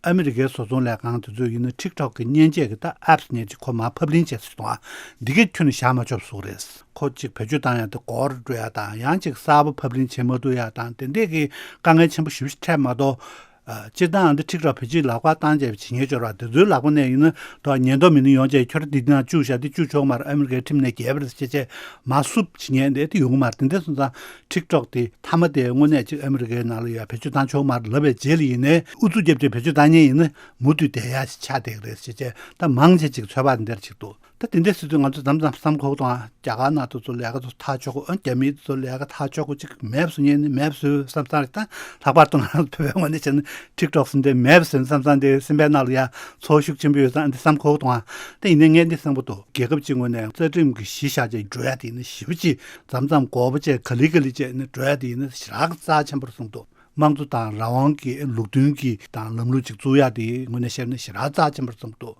ཨ་མི་རི་ཀའི་བཟོ་ཚོང་ལས་ཁང་དེ་ཚོས་ཡིན་ན་ཊིག་ཊོག་གི་མཉེན་ཆས་ཀྱི་ད་ཨེབ་སི་ནས་ཅིག་ཁོ་མར་ཕབ་ལེན་བྱས་ཟེར་གཏོང་བ་འདི་གས་ཁྱོན་ནས་བཞག་མ་ཆོག་པ་བཟོ་གི་རེད། ཁོ་ཅིག་བེད་སྤྱོད་བཏང་ཡག་དེ་འགོར་འགྲོ་ཡག་དང་། ཡང་ཅིག་གསར་པ་ཕབ་ལེན་བྱེད་མ་ཐུབ་ཡག་དང་། དེ་འདྲས་ཀྱི་དཀའ་ངལ་ཆེན་པོ་ཞེ་པོ་ཅིག་འཕྲད་མ་གཏོགས། ཨ་སྤྱིར་བཏང་འདི་ཊིག་ཊོག་བེད་སྤྱོད་ལག་པ་བཏང་བྱས་པའི་བྱེད་ཉེས་སྦྱོར་བ་དེ་ཚོའི་ལག་པ་ནས་ཡིན་ན་ད་ཉེན་རྟོག་མི་སྣ་ཡོང་བྱས་ཁྱོད་རང་འདི་ནང་བཅུག་བཞག་འདི་བཅུག་ཆོག་མ་རེད། ཨ་མི་རི་ཀའི་ཁྲིམས་ནས་འགལ་བ་རེད་ཟེར་བྱས་མར་བསུབ་བྱེད་མཁན་དེ་དེ་ཡོང་གི་མ་རེད། དེ་འདྲ་སོང་ཙང་ཊིག་ཊོག་དེ་མཐའ་མ་དེ་དངོས་གནས་ཅིག་ཨ་མི་རི་ཀའི་ནང་ལ་ཡ་བེད་སྤྱོད་བཏང་ཆོག་མ་རེད་ལབ་པའི་རྗེས་ལ་ཡིན་ནའི་ཨུ་ཚུགས་རྒྱབ་བྱས་བེད་སྤྱོད་བཏང་མཁན་ཡིན་ན་མུ་མཐུད་བསྡད་ཡག་ཞིག་ཆགས་བསྡད་ཀྱི་རེད་ཟེར་བྱས་ད་མང་ཆེ་ཅིག་ཚོད་དཔག་དེ་འདྲ་ཅིག་འདུག་ད་དེ་འདྲ་ཟེར་དུས་ང་ཚོ་མཚམས་མཚམས་བསམ་ཁོག་དང་། རྒྱ་གར་ནང་དུ་ཚོ་ལས་ཀ་ཚོ་ཐག་ཆོད་གོ། ཨ་རྒྱ་མི་ཚོ་ལས་ཀ་ཐག་ཆོད་གོ་ཅིག་མེད་བཟོ་ཉན་ནི་མེད་བཟོ་བསམ་བསམ་རེད། ད་ལྷག་པར་དུ་ང་རང་བོད་པའི་ངོས་ནས་བྱས་ན་ཊིག་ཊོག་ཟེར་འདི་མེད་བཟོ་བསམ་བསམ་འདི་སེམས་པའི་ནང་ལ་ཡ་ཚོར་ཤུགས་ཆེན་པོ་ཡོད་ཙང་འདི་བསམ་ཁོག་དང་། ད་ཡིན་ནའི་ངས་འདི་བསམ་གི་འདུག་རྒྱལ་ཁབ་གཅིག་ངོས་ནས་རྩ་ཁྲིམས་ཀྱི་གཞི་བཞག་བྱས་འགྲོ་ཡ་དེ་ཡིན་ན་ཞེ་པོ་ཅིག་མཚམས་མཚམས་དགོས་པ་བྱས་ག་ལེ་ག་ལེ་བྱས་ནས་འགྲོ་ཡ་དེ་ཡིན་ན་ཞེ་དྲག་རྩ་ཆེན་པོ་རེད་བསམ་གི་འདུག་དམངས་གཙོ་དང་རང་དབང་གི་ལུགས་མཐུན་གྱི་དང་ལམ་ལུགས་ཅིག་བཙུགས་ཡ་དེ་ངོས་ནས་བཤད་ན་ཞེ་དྲག་རྩ་ཆེན་པོ་རེད་བསམ་གི་འདུག་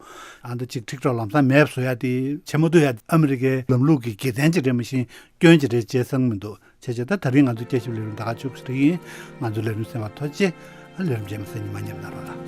ཨ་འདི་ཅིག་ཊིག་ཊོག་ལམ་སང་མེད་བཟོ་ཡ་དེ་བྱེད་མ་ཐུབ་ཡ་ཨ་མི་རི་ཀའི་ལམ་ལུགས་ཀྱི་དགེ་མཚན་ཅིག་རེད། མ་གཞི་སྐྱོན་ཅིག་རེད་ཅེས་བསམ་གི་མི་འདུག་བྱས་བྱས་ད་ད་རིང་ང་ཚོའི་སྐད་ཞིབ་ལས་རིམ་ད་ག་མཇུག་སྒྲིལ་ཡིན། ང་ཚོའི་ལས་རིམ་གསན་པར་ཐུགས་རྗེ་ཆེ། ལས་རིམ་རྗེས་མ་གསན་ཉིན་མ་ཉམས་ན་རོགས་ལ།